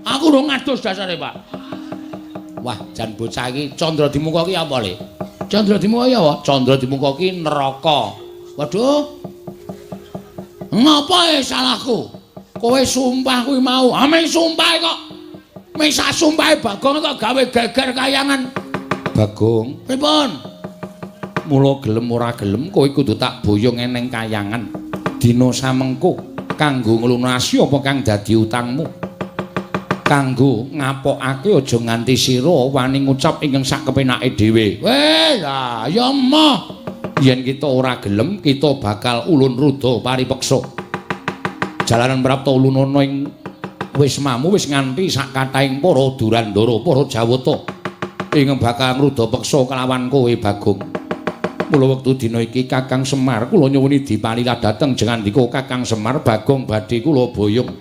Aku urung ngadus dasare, Pak. Wah, jan bocah iki Candra Dimuka ki apa, Le? Candra Dimuka ya apa? Candra Dimuka ki neraka. Waduh. Ngapa salahku? Kowe sumpah kuwi mau. Ah, ming sumpah kok. Ming sak sumpahe Bagong kok gawe geger kayangan. Bagong, pripun? Mula gelem ora gelem kowe kudu tak boyong eneng kayangan. Dina samengko kanggo nglunasi apa kang dadi utangmu. Kanggo ngapokake aja nganti sira wani ngucap ingkang sak kepenake dhewe. Weh, lah ya emoh. Yen kita ora gelem, kita bakal ulun ruda paripeksa. Jalanan prapta ulunana ing wismamu wis nganti sak kathahing para durandara, para jawata ingkang bakal ngruda peksa kelawan kowe, Bagong. Mula wektu dina iki Kakang Semar kula nyuwuni dipalilah dhateng jengandika Kakang Semar Bagong badhe kula boyong.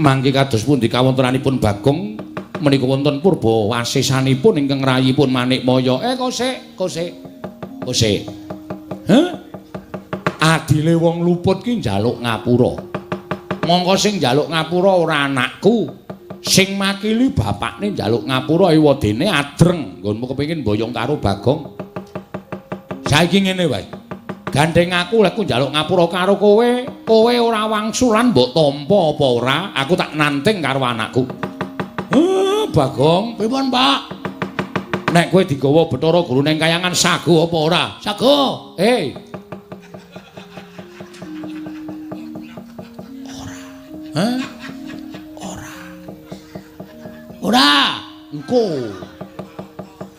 Mangke kados pundi kawontenanipun Bagong menika wonten purba wasesanipun ingkang rayipun Manikmaya. Kosek, kosek. Kosek. Heh? Adile wong luput ki njaluk ngapura. Mongko sing njaluk ngapura ora anakku. Sing makili bapakne njaluk ngapura ewadene adreng. Nggonmu kepengin boyong karo Bagong. Saiki ngene wae. Gandeng aku lek njaluk ngapura karo kowe, kowe ora wangsulan mbok tampa apa ora, aku tak nanting karo anakku. Bagong, pripun, Pak? Nek kowe digawa Bathara Guru ning kayangan sago apa ora? Sago. Ora. Hah? Ora. Ora. Engko.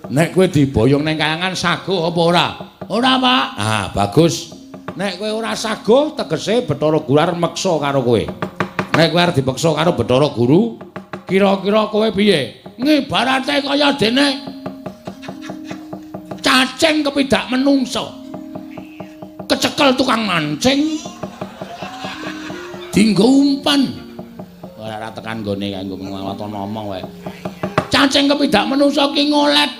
Nek kowe diboyong ning kayangan sago apa ora? Ora, Pak. Ah, bagus. Nek kowe ora sago, tegese Bathara Guru arep meksa karo kowe. Nek kowe arep dipeksa karo Bathara Guru, kira-kira kowe piye? Ngibarate kaya dene cacing kepidak menungso. Kecekel tukang mancing. Dinggo umpan. Ora tekan nggone kanggo waton ngomong wae. Cacing kepidak menungso ki ngolet.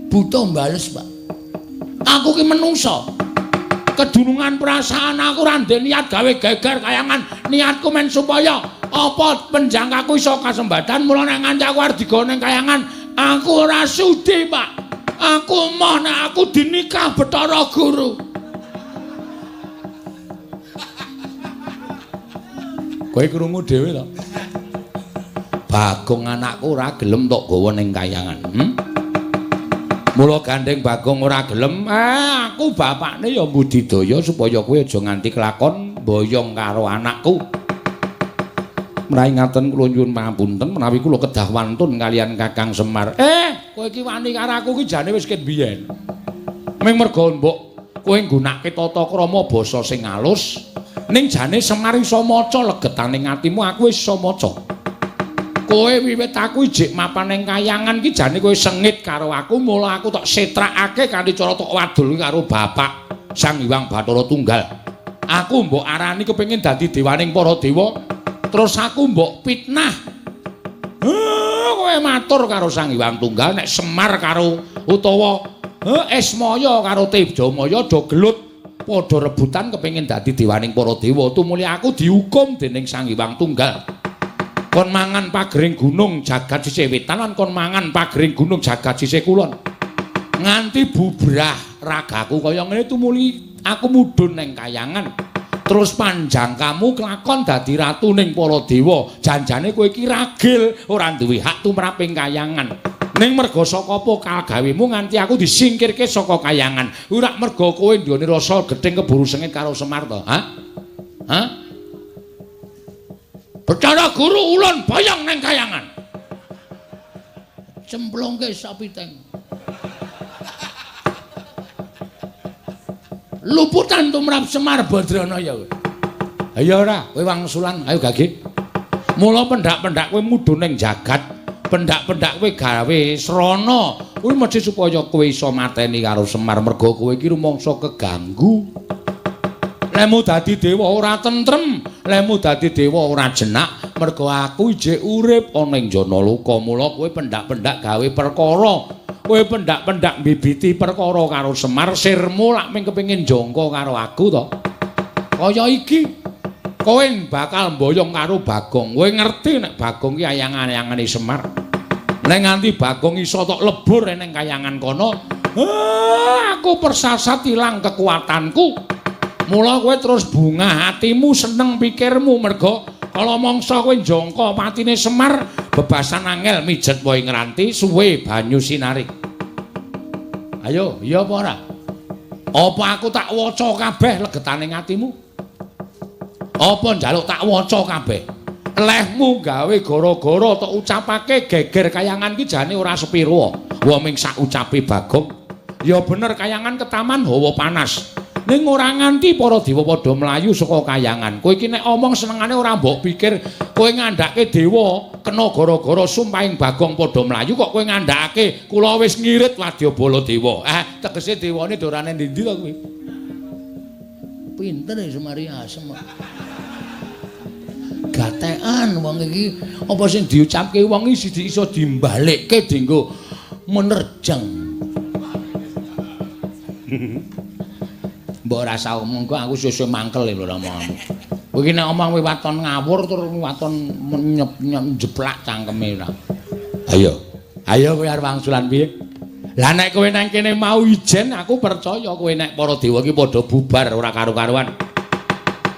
Buta mbales, Pak. Aku ki menungso. Kedunungan perasaan aku ora ndek niat gawe geger kayangan. Niatku men supaya apa penjangkaku iso kasembadan. Mula nek nganti aku arep digawa ning kayangan, aku ora sudi, Pak. Aku moh nek aku dinikah Bathara Guru. Kowe krungu dhewe to? Bagong anakku ora gelem tok gawa ning kayangan. Mula gandeng Bagong ora gelem, aku bapakne ya mbudidaya supaya kowe aja nganti kelakon boyong karo anakku. Menawi ngaten kula nyuwun pangapunten menawi kula kedah wantun kalian Kakang Semar. Kowe iki wani karo aku iki jane wis ket biyen. Ming merga mbok kowe nggunakake tata krama basa sing alus, ning jane Semar iso maca legetaning atimu, aku wis iso maca. Kowe wiwit aku ijik mapan ning kayangan ki jane kowe sengit karo aku, mula aku tok setrakake kanthi cara tok wadul karo bapak Sang Hyang Bathara Tunggal. Aku mbok arani kepengin dadi dewaning para dewa, terus aku mbok fitnah. Kowe matur karo Sang Hyang Tunggal nek Semar karo utawa Esmaya karo Tejamaya do gelut padha rebutan kepengin dadi dewaning para dewa, tumuli aku dihukum dening Sang Hyang Tunggal. Kon mangan pagering gunung jagat sisih wetan lan kon mangan pagering gunung jagat sisih kulon. Nganti bubrah ragaku kaya ngene tumuli aku mudhun ning kayangan. Terus panjang kamu kelakon dadi ratu ning para dewa. Janjane kowe iki ragil ora duwe hak tumrap ing kayangan. Ning merga saka apa kagawemu nganti aku disingkirke saka kayangan. Ora merga kowe nduweni rasa gething keburu sengit karo Semar to? Hah? Hah? Bathara Guru ulun boyong ning kayangan. Cemplungke sapiteng. Luputan tumrap Semar Badranaya. Ayo ora, kowe wangsulan, ayo gage. Mula pendak-pendak kowe mudhun ning jagat, pendak-pendak kowe gawe srana. Kuwi mesti supaya kowe iso mateni karo Semar merga kowe iki rumangsa keganggu. Lemu dadi dewa ora tentrem, lemu dadi dewa ora jenak, Mergo aku ijek urip ana ing Janaloka, mula kowe pendak-pendak gawe perkara. Kowe pendak-pendak mbibiti perkara karo Semar, sirmu lak mung kepengin jangka karo aku to. Kaya iki kowe bakal mboyong karo Bagong. Kowe ngerti nek Bagong ki ayang-ayangane Semar. Nek nganti Bagong iso tok lebur ning kayangan kono, aku persasat ilang kekuatanku. Mula kowe terus bungah hatimu, seneng pikirmu mergo kala mangsa kowe njangka patine Semar, bebasan angel mijet wae ngranti suwe banyu sinarik. Ayo, iya apa ora? Apa aku tak waca kabeh legetane atimu? Apa njaluk tak waca kabeh? Lehmu gawe gara-gara tok ucapake geger kayangan ki jane ora sepiro. Wa ming sak ucape Bagong. Ya bener kayangan ketaman hawa panas. Ning ora nganti para dewa padha mlayu saka kayangan. Kowe iki nek omong senengane ora mbok pikir kowe ngandhake dewa kena gara-gara sumpahing Bagong padha mlayu kok kowe ngandhakake kula wis ngirit wadyabala dewa. Tegese dewane dorane ndi-ndi to kowe? Pinter ya Semari asem. Gatekan wong iki apa sing diucapke wong iki iso dimbalekke dienggo menerjang. Mbok ora usah omong kok aku sesuk mangkel lho omonganmu. Kowe iki nek omong kowe waton ngawur terus waton njeplak cangkeme ora. Ayo. Ayo kowe arep wangsulan piye? Lah nek kowe nang kene mau ijen aku percaya kowe nek para dewa iki padha bubar ora karu-karuan.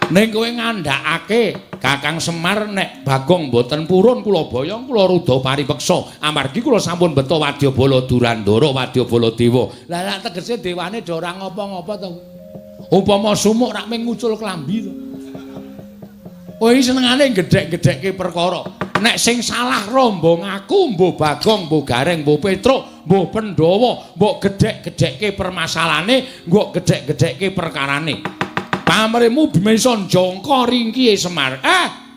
Ning kowe ngandhakake Kakang Semar nek Bagong mboten purun kula boyong kula rudha paripeksa amargi kula sampun beto wadyabala Durandara wadyabala dewa. Lah lak tegese dewane do ora ngopo-ngopo to. Upama sumuk rak mung ngucul klambi to. Kowe iki senengane gedhek-gedhekke perkara. Nek sing salah rombong aku, mbuh Bagong, mbuh Gareng, mbuh Petruk, mbuh Pandhawa, mbok gedhek-gedhekke permasalahane, mbok gedhek-gedhekke perkarane. Pamrihmu bisa njangka ringkihe Semar.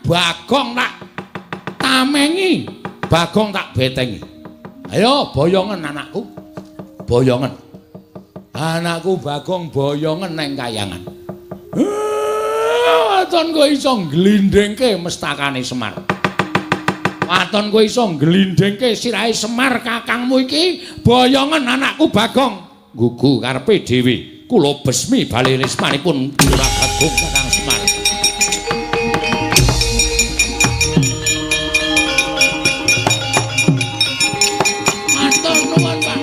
Bagong tak tamengi, Bagong tak betengi. Ayo boyongen anakku. Boyongen. Anakku Bagong boyongen neng kayangan. Waton kowe iso ngglindhingke mestakane Semar. Waton kowe iso ngglindhingke sirahe Semar kakangmu iki, boyongen anakku Bagong. Gugu karepe dhewe. Kula besmi bali rismanipun Lurah Bagong Kakang Semar. Matur nuwun, Pak.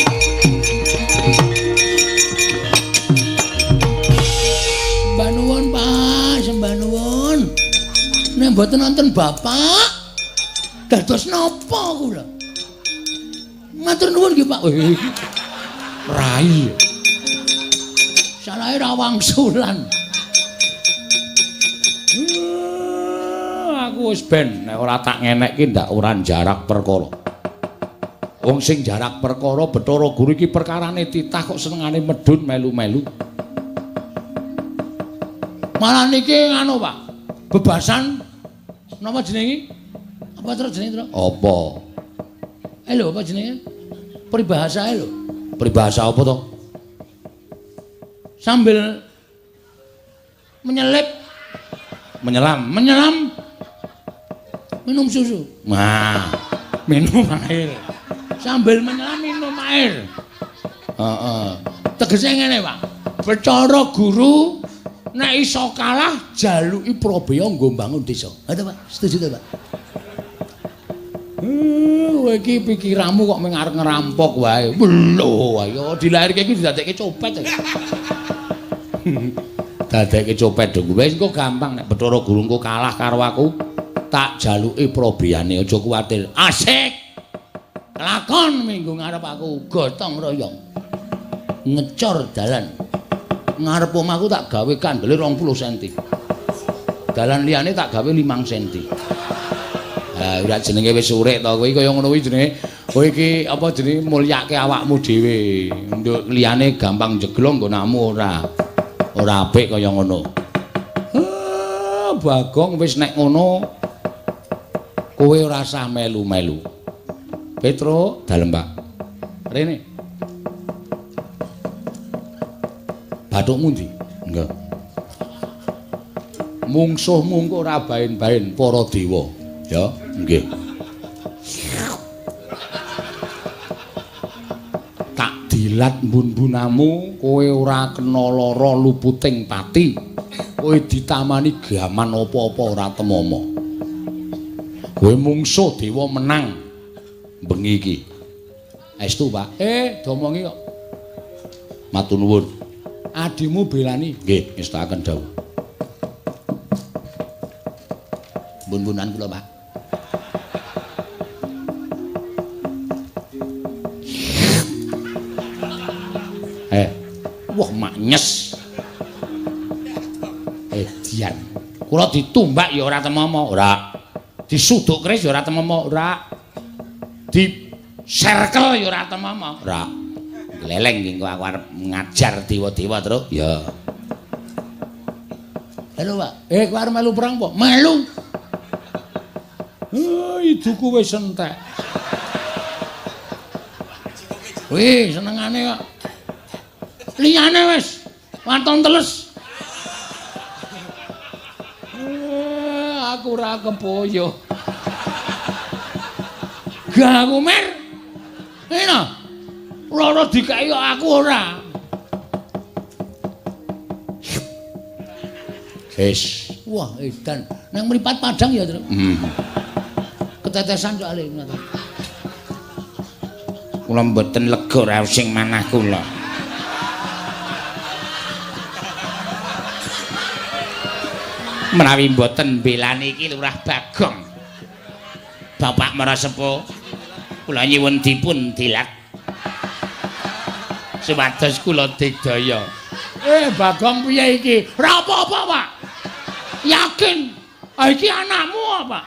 Sembah nuwun, Pak, sembah nuwun. Nek mboten nonton Bapak, dados napa kula? Matur nuwun nggih, Pak. Rai. Salahe ra wangsulan. Aku wis ben nek ora tak ngenekke ndak ora jarak perkara. Wong sing jarak perkara Bathara Guru iki perkarane titah kok senengane medhun melu-melu. Malah niki nganu, Pak. Bebasan napa jenenge? Apa terus jenenge, Tru? Apa? Lho, apa jenenge? Peribahasa lho. Peribahasa apa to? Sambil menyelip, menyelam, menyelam, minum susu. Nah, minum air. Sambil menyelam minum air. Heeh. Tegese ngene, Pak. Bathara Guru nek iso kalah jaluki prabeya nggo mbangun desa. Ha to, Pak? Setuju to, Pak? Kowe iki pikiranmu kok mung arep ngerampok wae. Lho, ayo dilairke iki didadekke copet. Dadekke copet dong. Wis engko gampang nek Bathara Guru engko kalah karo aku, tak jaluki probiyane, aja kuwatir. Asik. Lakon minggu ngarep aku gotong royong. Ngecor dalan. Ngarep omahku tak gawe kandele 20 cm. Dalan liyane tak gawe 5 cm. Ha, ora jenenge wis urip to kowe kaya ngono kuwi jenenge. Kowe iki apa jenenge mulyake awakmu dhewe. Nduk liyane gampang jeglong nggonamu ora. Ora apik kaya ngono. Bagong wis nek ngono kowe ora usah melu-melu. Petruk, dalem, Pak. Rene. Bathukmu ndi? Nggih. Mungsuhmu engko ora baen-baen para dewa. Ya, nggih. Tak dilat mbun-mbunamu, kowe ora kena lara luputing pati. Kowe ditamani gaman apa-apa ora temama. Kowe mungsuh dewa menang bengi iki. Estu, Pak. Domongi kok. Matur nuwun. Adimu belani. Nggih, ngestakaken dawuh. Bun-bunan kula, Pak. Wah, maknyes. Dian. Kula ditumbak ya ora temama, ora. Disuduk keris ya ora temama, ora. Di serkel ya ora temama, ora. Gleleng iki engko aku arep ngajar dewa-dewa, Truk. Ya. Halo, Pak. Kowe arep melu perang apa? Melu. Iduku wis entek. Wih, senengane kok. Liyane wis waton teles. Aku ora kepoyo. Gak aku mer. Ngene. Loro dikeki kok aku ora. Wis. Wah, edan. Nang mripat padang ya, Truk. Ketetesan soalé ngono. Kula mboten lega raos sing manah kula. Menawi mboten mbelani iki Lurah Bagong. Bapak Marasepuh, kula nyuwun dipun dilat supados kula digdaya. Bagong piye iki? Ora apa-apa, Pak. Yakin. Ah, iki anakmu apa?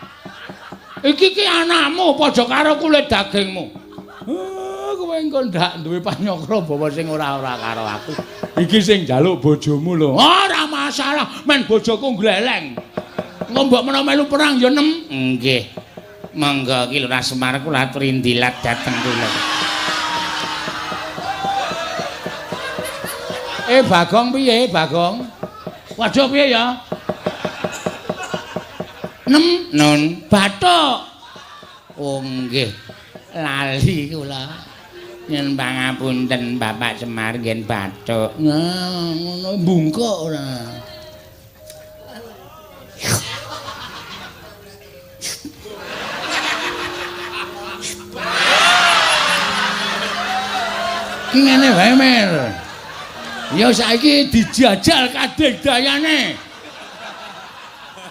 Iki ki anakmu padha karo kulit dagingmu. Kowe engko ndak duwe panyokra bawa sing ora-ora karo aku. Iki sing njaluk bojomu lho. Ora masalah, men bojoku gleleng. Engko mbok menawa melu perang ya nem. Nggih. Monggo ki Lurah Semar kula aturi ndilat dhateng kula. Bagong piye, Bagong? Waduh piye ya? Nem nun bathuk. Oh nggih. Lali kula. Nyuwun pangapunten Bapak Semar ngen bathuk. Nah, ngono bungkuk ora. Ki ngene wae, Mer. Ya saiki dijajal kadigdayane.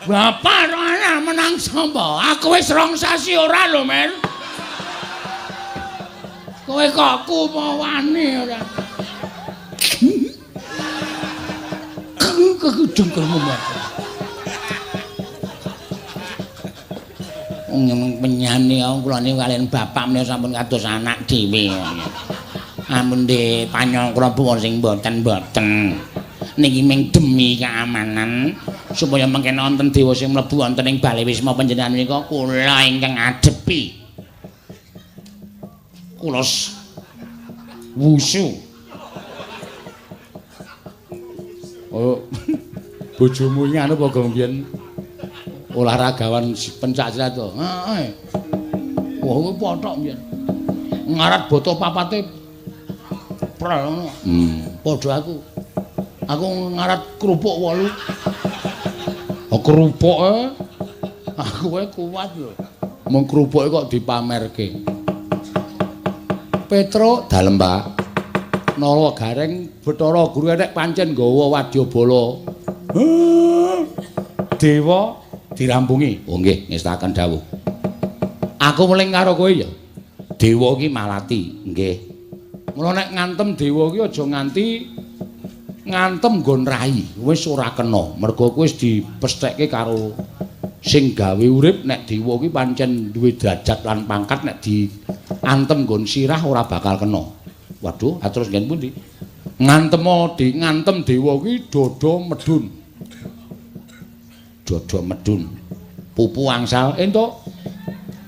Bapak ora menang sapa? Aku wis 2 sasi ora lho, Mer. Kowe kok kumawane ora. Kekudengkelmu Mas. Wong penyane kula niku kaliyan bapak menika sampun kados anak dhewe. Ampun de panyangkra bawa sing mboten-mboten. Niki ming demi keamanan supaya mengken wonten dewa sing mlebu wonten ing bale wisma panjenengan menika kula ingkang adepi. Kula wusu. Oh, bojomu iki anu apa gong biyen olahragawan pencak silat to? Heeh. Wah, kuwi pothok biyen. Ngarat boto papate prel ngono. Padha aku. Aku ngarat kerupuk 8. Oh, kerupuke aku wae kuat lho. Mung kerupuke kok dipamerke. Petruk dalem, Pak. Nala Gareng Bathara Guru nek pancen nggawa wadyabala. Dewa dirampungi. Oh nggih, ngestaken dawuh. Aku meling karo kowe ya. Dewa ki malati, nggih. Mula nek ngantem dewa ki aja nganti ngantem nggon rai, wis ora kena. Mergo kowe wis dipesthekke karo sing gawe urip nek dewa ki pancen duwe derajat lan pangkat nek diantem nggon sirah ora bakal kena. Waduh, terus nggen pundi? Ngantem dewa ki dada medun. Dada medun. Pupu angsal entuk,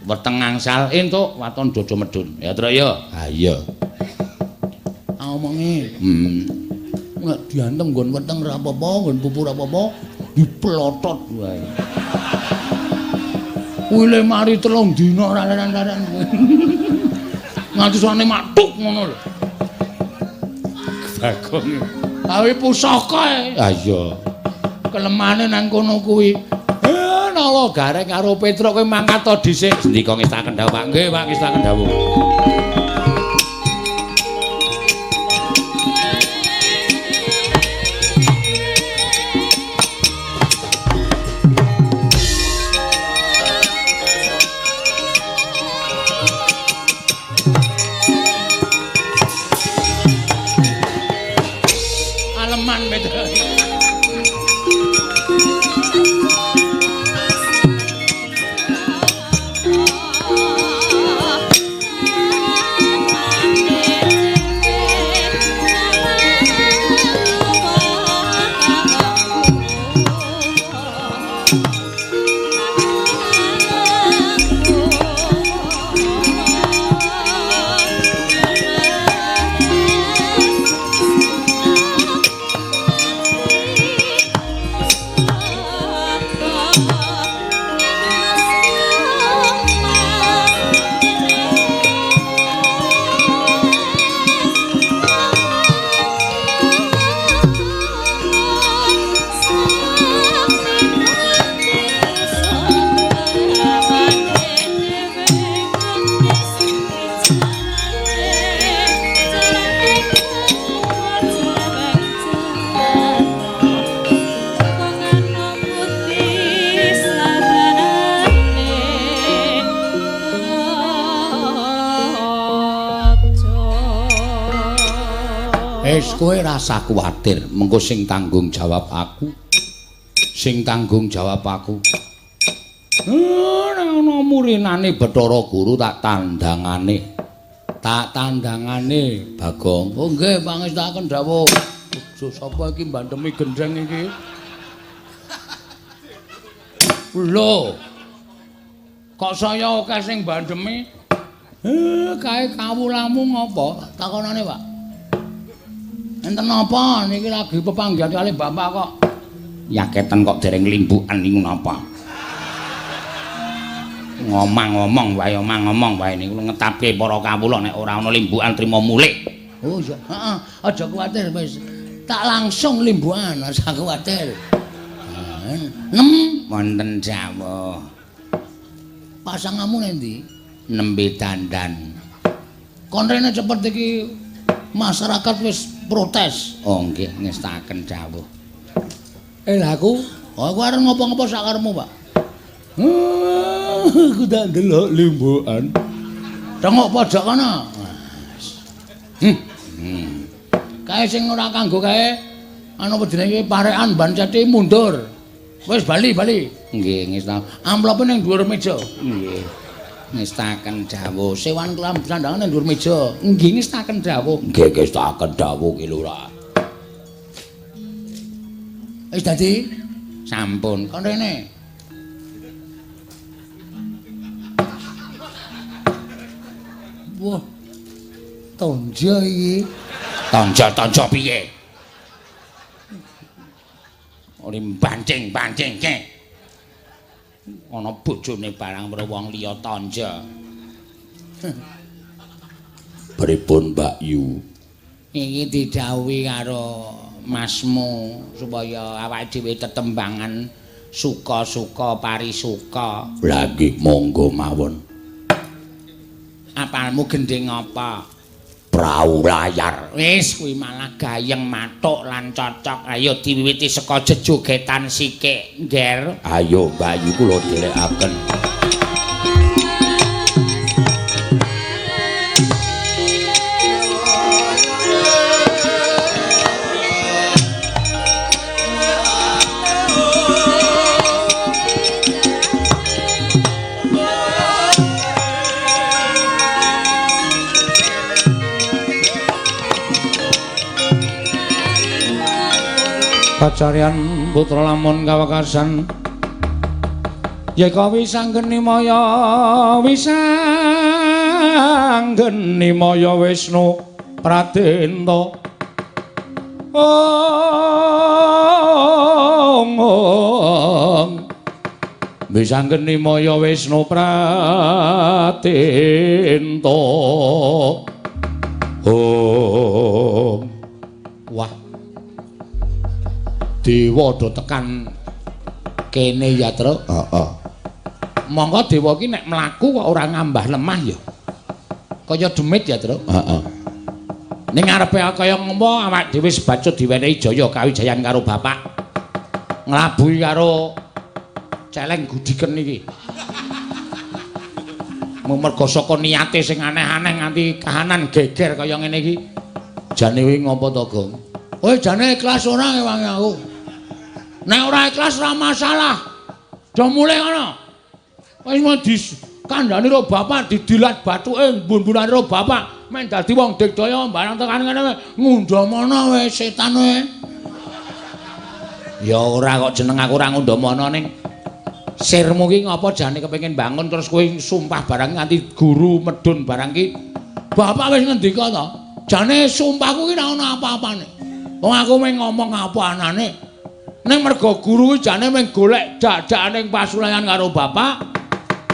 weteng angsal entuk, waton dada medun. Ya, Truk ya. Ha iya. Omongi. Nek diantem nggon weteng ora apa-apa, nggon pupu ora apa-apa, diplotot wae. Kuwi le mari 3 dina ora leren-leren. Nganti suwane matuk ngono lho. Bagong. Kawe pusaka e. Ha iya. Kelemane nang kono kuwi. Nala Gareng karo Petruk kowe mangkat to dhisik. Sendika ngestaken dawuh, Pak. Nggih, Pak, ngestaken dawuh. Aleman Petruk. Wis kowe rasa kuwatir, mengko sing tanggung jawab aku. Sing tanggung jawab aku. Nek ana murinane Bathara Guru tak tandangane. Tak tandangane, Bagong. Oh nggih, pangestakaken dawuh. Aja sapa iki mbandemi gendheng iki? Lho. Kok saya akeh sing mbandemi? Kae kawulamu ngopo? Takonane, Pak. Enten napa niki lagi pepanggihan kali bapak kok. Yaketen kok dereng limbukan niku napa? Ngomong-ngomong wae, omong-ngomong wae niku ngetapke para kawula nek ora ana limbukan trima mulih. Oh iya, heeh, aja kuwatir wis. Tak langsung limbukan, aja kuwatir. Nem wonten dawuh. Pasanganmu endi? Nembe dandan. Kon rene cepet iki masyarakat wis protes. Oh nggih, ngestaken dawuh. Lah aku, oh, aku arep ngopo-ngopo sakarepmu, Pak. Aku tak ndelok limbukan. Tengok pojok kono. Kae sing ora kanggo kae anu apa jenenge parekan ban ceti mundur. Wis bali, bali. Nggih, ngestaken. Amplope ning dhuwur meja. Nggih. Ngestaken dawuh. Sewan kelam sandangan ning dhuwur meja. Nggih, ngestaken dawuh. Nggih, ngestaken dawuh ki Lurah. Wis dadi? Sampun. Kon rene. Wah. Tonjo iki. Tonjo-tonjo piye? Ora bancing-bancingke. Ana bojone barang karo wong liya tonjo. Pripun Mbak Yu? Iki didhawuhi karo masmu supaya awake dhewe tetembangan suka-suka parisuka. Lah nggih monggo mawon. Apalmu gendhing apa? Prau layar. Wis kuwi malah gayeng mathuk lan cocok. Ayo diwiwiti saka jejogetan sikik, Ngger. Ayo Mbak Yu kula dhelekaken. Pacaryan putra lamun kawekasan yeka wisanggeni maya wisanggeni maya Wisnu Pradenta ong ong Bisangkeni maya Wisnu Pratento. Om. Wah. Dewa do tekan kene ya, Truk. Heeh. Monggo dewa iki nek mlaku kok ora ngambah lemah ya. Kaya demit ya, Truk. Heeh. Ning ngarepe kaya ngopo awak dhewe sebacut diwenehi jaya kawijayan karo bapak. Nglabuhi karo celeng gudiken iki. Mergo saka niate sing aneh-aneh nganti kahanan geger kaya ngene iki. Jane kuwi ngopo to, Gong? Kowe jane ikhlas ora ngewangi aku? Nek ora ikhlas ora masalah. Do mulih ngono. Wis mau dikandhani karo bapak didilat bathuke mbun-mbunane karo bapak men dadi wong digdaya barang tekan ngene ngundhamana wis setan kowe. Ya ora kok jeneng aku ora ngundhamana ning sirmu ki ngapa jane kepengin bangun terus kowe sumpah barang nganti guru medun barang ki. Bapak wis ngendika to. Jane sumpahku ki ora ono apa-apane. Wong aku mung ngomong apa anane. Ning mergo guru ki jane mung golek dak-dakane pasulayan karo bapak.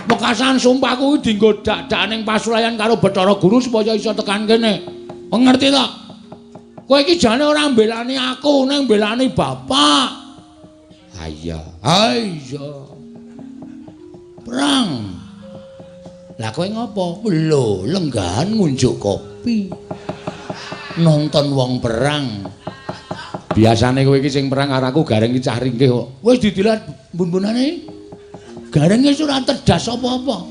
Wekasan sumpahku ki dienggo dak-dakane pasulayan karo Bathara Guru supaya iso tekan kene. Ngerti to? Kowe iki jane ora mbelani aku, ning mbelani bapak. Ha iya. Ha iya. Perang. Lah kowe ngopo? Lho, lenggahan ngunjuk kopi. Nonton wong perang. Biasane kowe iki sing perang karo aku gareng iki cah ringkih kok. Wis didilat mbun-mbunane. Gareng wis ora tedas apa-apa.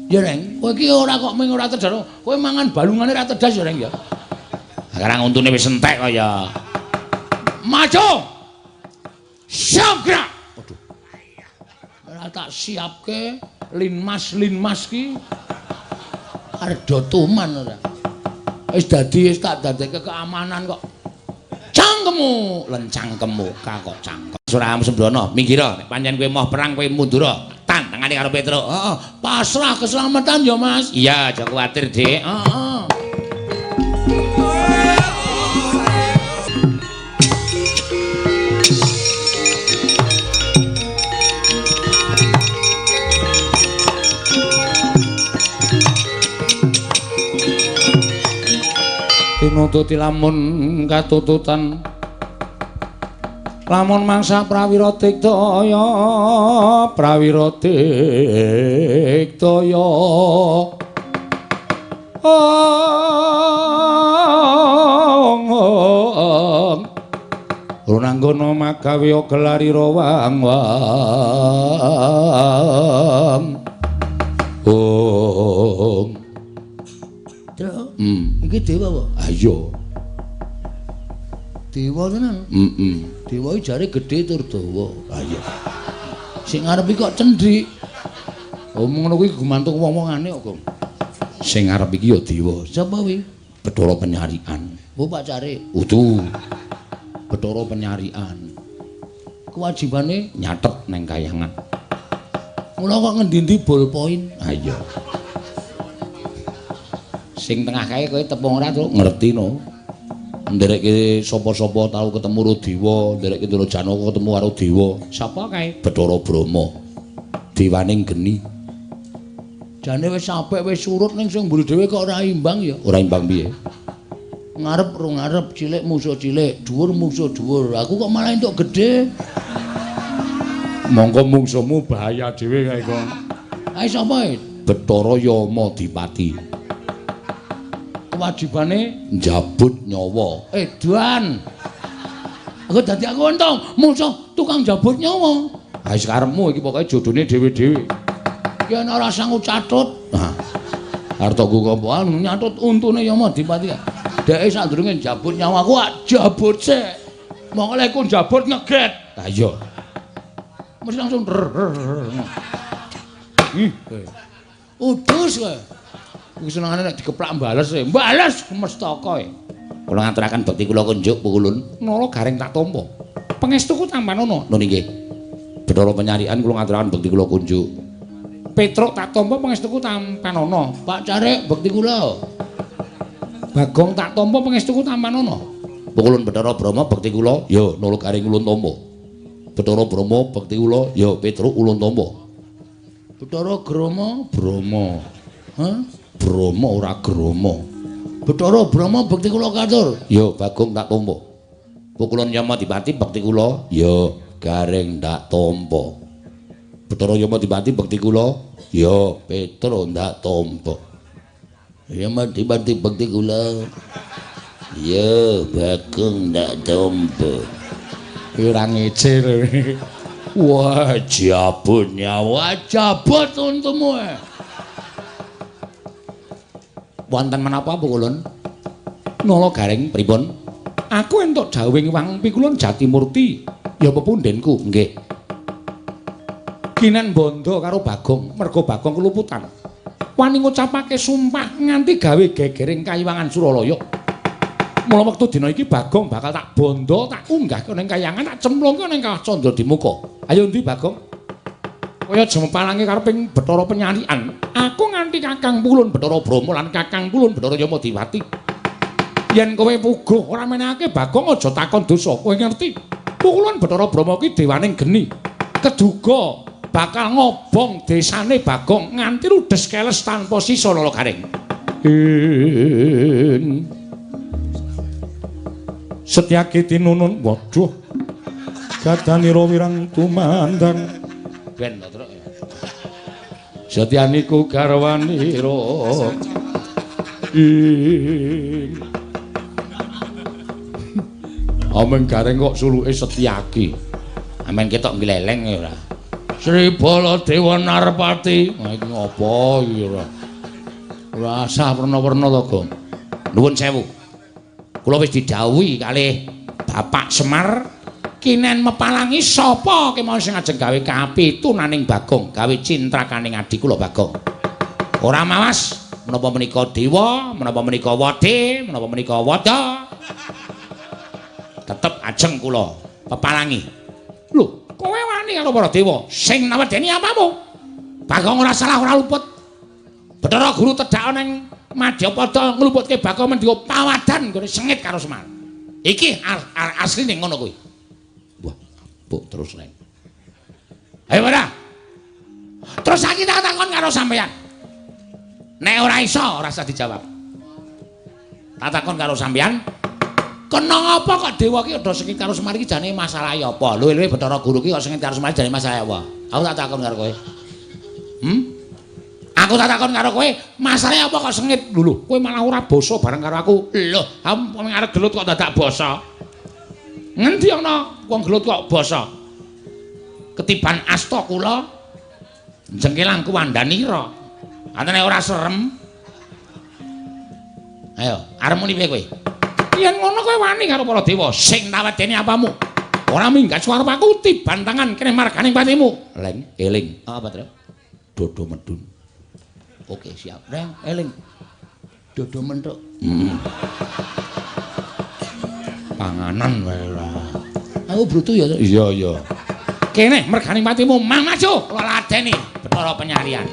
Ya, Reng, kowe iki ora kok mung ora tedas. Kowe mangan balungane ora tedas ya, Reng ya. Sekarang untune wis entek kok ya. Maju. Siap gerak. Waduh. Ora tak siapke linmas-linmas ki arep do tuman ora. Wis dadi wis tak dadekke keamanan kok. Cangkemmu, lencangkemmu kok cangkem. Surah Sembrono, minggir nek pancen kowe moh perang kowe mundur. Tan tangane karo Petruk. Heeh, pasrah keselamatan ya, Mas. Iya, aja kuwatir, Dik. Heeh. Tinututi lamun katututan lamun mangsa prawira digdaya prawira digdaya ong runanggono magawe gelarira wang wang ong. Iki dewa apa? Ayo. Dewa tenan. Heeh. Dewa iki jare gedhe tur dawa. Ha iya. Sing ngarep iki kok cendhik. Oh ngono kuwi gumantung wong-wongane kok, Gong. Sing ngarep iki ya dewa. Sapa kuwi? Bathara Penyarikan. Oh pacare. Udu. Bathara Penyarikan. Kewajibane nyatet neng kayangan. Mula kok ngendi-endi ballpoint. Ha iya. Sing tengah kae kowe tepung ora, Truk? Ngerti no. Nderekke sapa-sapa tau ketemu karo dewa, nderekke Ndara Janaka ketemu karo dewa. Sapa kae? Bathara Brahma. Dewaning geni. Jane wis apik wis surut ning sing mburi dhewe kok ora imbang ya. Ora imbang piye? Ngarep ro ngarep, cilik musuh cilik, dhuwur musuh dhuwur. Aku kok malah entuk gedhe. Mongko mungsuhmu bahaya dhewe kae kok. Ae sapa? Bathara Yamadipati. Kewajibane njabut nyawa. Edan. Aku dadi aku untung musuh tukang jabut nyawa. Ha wis karepmu iki pokoke jodone dhewe-dhewe. Ki ana ora sanggup catut. Nah. Arep nggo apa nyatut untune Yamadipati. Dheke sadurunge njabut nyawa aku jabut sik. Mongko lek ku njabut ngeget. Ha iya. Mesti langsung ih. Udus kowe. Kuwi senengane nek dikeplak bales e. Bales mestaka e. Kula ngaturaken bekti kula kunjuk pukulun. Nala gareng tak tampa. Pangestuku tampanono. Nun inggih. Bathara Penyarikan kula ngaturaken bekti kula kunjuk. Petruk tak tampa pangestuku tampanono. Pak Carik bekti kula. Bagong tak tampa pangestuku tampanono. Pukulun Bathara Brahma bekti kula. Ya Nala gareng ulun tampa. Bathara Brahma bekti kula. Ya Petruk ulun tampa. Bathara Grama, Brama. Hah? Brama ora Grama. Bathara Brama bekti kula katur. Ya, Bagong tak tampa. Pukulun Yamadipati bekti kula. Ya, Gareng tak tampa. Bathara Yamadipati bekti kula. Ya, Petro ndak tampa. Yamadipati bekti kula. Ya, Bagong ndak tampa. Ora ngece lho. Wah, jabut nyawa, jabut untumu. Wonten menapa Pukulun? Nala Gareng pripun? Aku entuk dawuhing Wang Pikulun Jatimurti, ya pepundhenku, nggih. Kinen bondo karo Bagong, merga Bagong keluputan. Wani ngucapake sumpah nganti gawe gegering kayiwangan Suralaya. Mula wektu dina iki Bagong bakal tak bondo, tak unggahke ning kayangan, tak cemplungke ning Kawah Candradimuka. Ayo ndi Bagong? Kaya jemepalange kareping Bathara Penyalikan. Aku nganti Kakang Pulun Bathara Brama lan Kakang Pulun Bathara Yamadipati. Yen kowe puguh ora menehake Bagong aja takon dosa. Kowe ngerti? Pukulun Bathara Brama ki dewaning geni. Keduga bakal ngobong desane Bagong nganti ludes keles tanpa sisa Nala Gareng. Setyaki tinunun, waduh, gadanira wirang tumandang. Ben to, Truk. Setyaniku garwanira. Ameng Gareng kok suluke Setyaki. Amen ketok gleleng ya ora. Sri Baladewa Narpati. Wah iki ngopo iki ora? Ora asah werna-werna to, Gong. Nuwun sewu. Kula wis didhawuhi kalih Bapak Semar kinen mepalangi sapa kemawon sing ajeng gawe kapitunaning Bagong, gawe cintrakaning adi kula Bagong. Ora mawas menapa menika dewa, menapa menika wade, menapa menika wada. Tetep ajeng kula pepalangi. Lho, kowe wani karo para dewa sing nawedeni apamu? Bagong ora salah ora luput. Bathara Guru tedhak ning Madyapada ngluputke Bagong mendika pawadan nggone sengit karo Semar. Iki asline ngono kuwi. Wah, mbok terus reng. Ayo ora. Terus saiki tak takon karo sampeyan. Nek ora iso ora usah dijawab. Tak takon karo sampeyan, kena apa kok dewa ki udah sengit karo Semar iki jane masalahe apa? Luwe-luwe Bathara Guru ki kok sengit karo Semar jane masalahe apa? Aku tak takon karo kowe. Aku tak takon karo kowe, masalahe apa kok sengit? Lho, kowe malah ora basa bareng karo aku. Lho, aku arep gelut kok dadak basa. Ngendi ana wong gelut kok basa? Ketiban asta kula jengkelang kuwandanira. Antene ora serem. Ayo, arep muni piye kowe? Yen ngono kowe wani karo para dewa sing tawedeni apamu? Ora minggat suara aku tiban tangan kene marganing patimu. Leng, eling. Apa, Tru? Dodo medun. Oke, siap. Reng, eling. Dodo menthuk. Panganan wae ora. Aku brutu ya. Iya, iya. Kene merganing patimu mang maju kula ladeni Bathara Penyalian.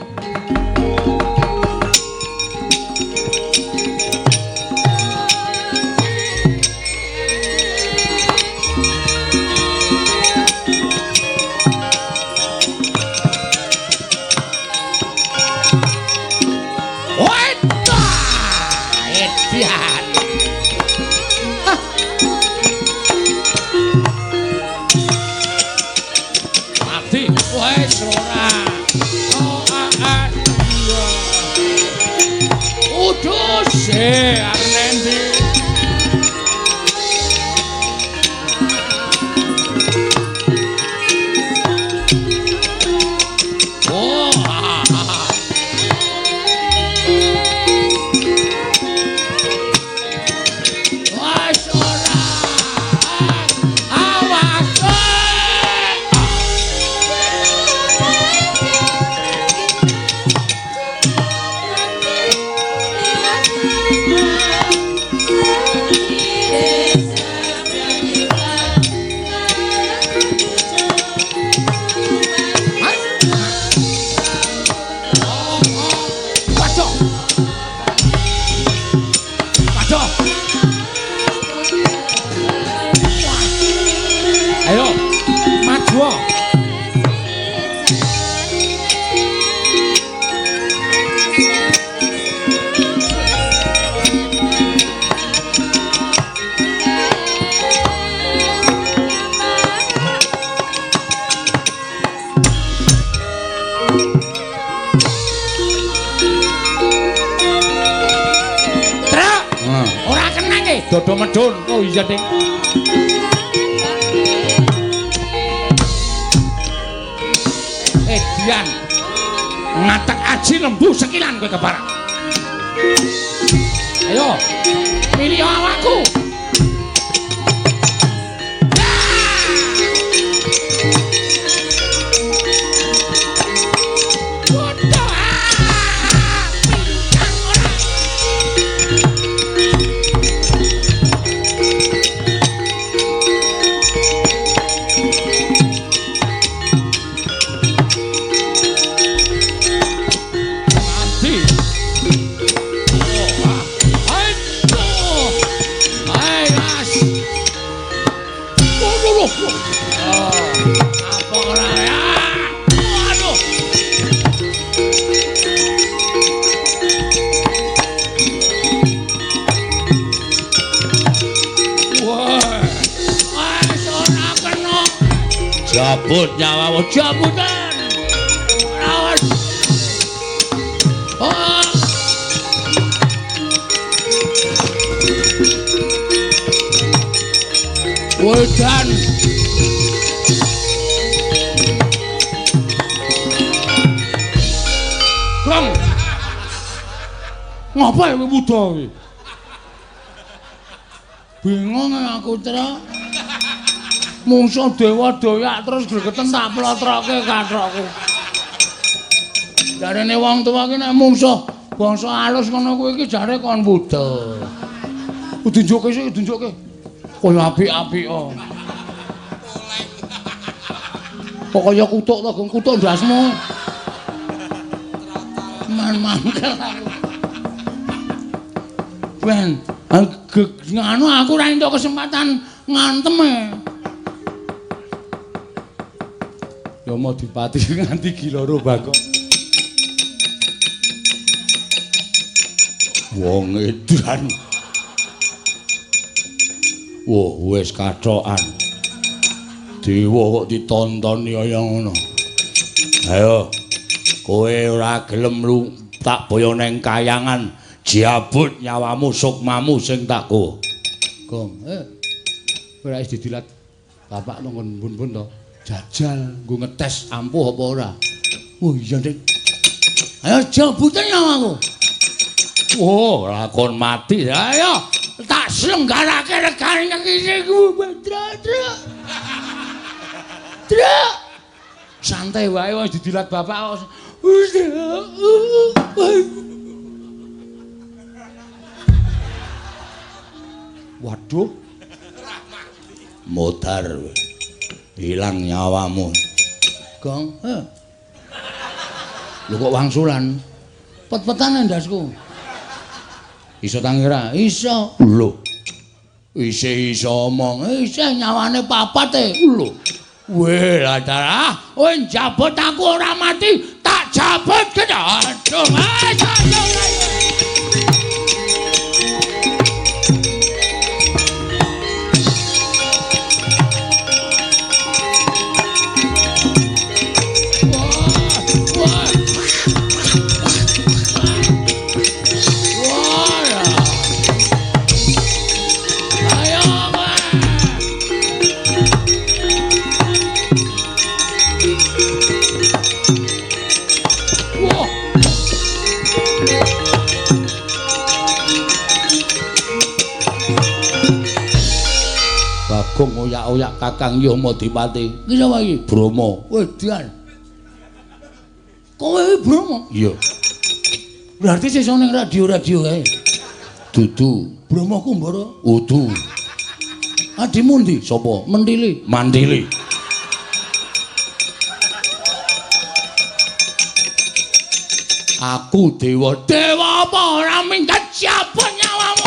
Dodo medun. Oh iya, Ding. Dian. Ngatek aji lembu sekilan kowe keparak. Ayo, milih awakku. Jabut nyawamu, jabutan. Awas. Oh. Wedan. Krong. Ngapa kowe wuda kowe? Bingung aku, Tra. Mungsuh dewa doyak terus gregeten tak plotroke kathokku. Jarene wong tuwa ki nek mungsuh bangsa alus ngono kuwi iki jare kon wuda. Tunjukke sik, tunjukke. Kaya apik-apik kok. Kok kaya kutuk to, Gong, kutuk ndasmu. Man mangkel aku. Ben, nganu aku ora entuk kesempatan ngantem e. Yamadipati nganti giloro Bagong. Wong edan. Wah, wis kathokan. Dewa kok ditontoni kaya ngono. Ayo, kowe ora gelem lu tak boyo neng kayangan, jabut nyawamu sukmamu sing tak go. Gong, ora wis didilat bapak nang bun-bun to. Jajal nggo ngetes ampuh apa ora. Oh iya, Dik. Ayo jabutan nyawaku. Oh, lakon mati. Ayo, tak selenggarake regane iki ku, Tra, Tra. Tra. Santai wae wis didilat bapak. Waduh. Modar. Hilang nyawamu. Gong, Lho kok wangsulan? Pet-petane ndasku. Iso tangi ora? Iso. Lho. Isih iso omong. Isih nyawane papat e. Lho. Weh, lah kowe njabut aku ora mati, tak jabut kene. Aduh, aduh. Bagong oyak-oyak Kakang Yamadipati. Iki sapa iki? Brama. Wedan. Kowe iki Brama? Iya. Berarti sesuk ning radio-radio kae. Dudu. Brama Kumbara? Udu. Adimu ndi? Sapa? Mentili. Mantili. Aku dewa. Dewa apa ora minggat siapa nyawamu?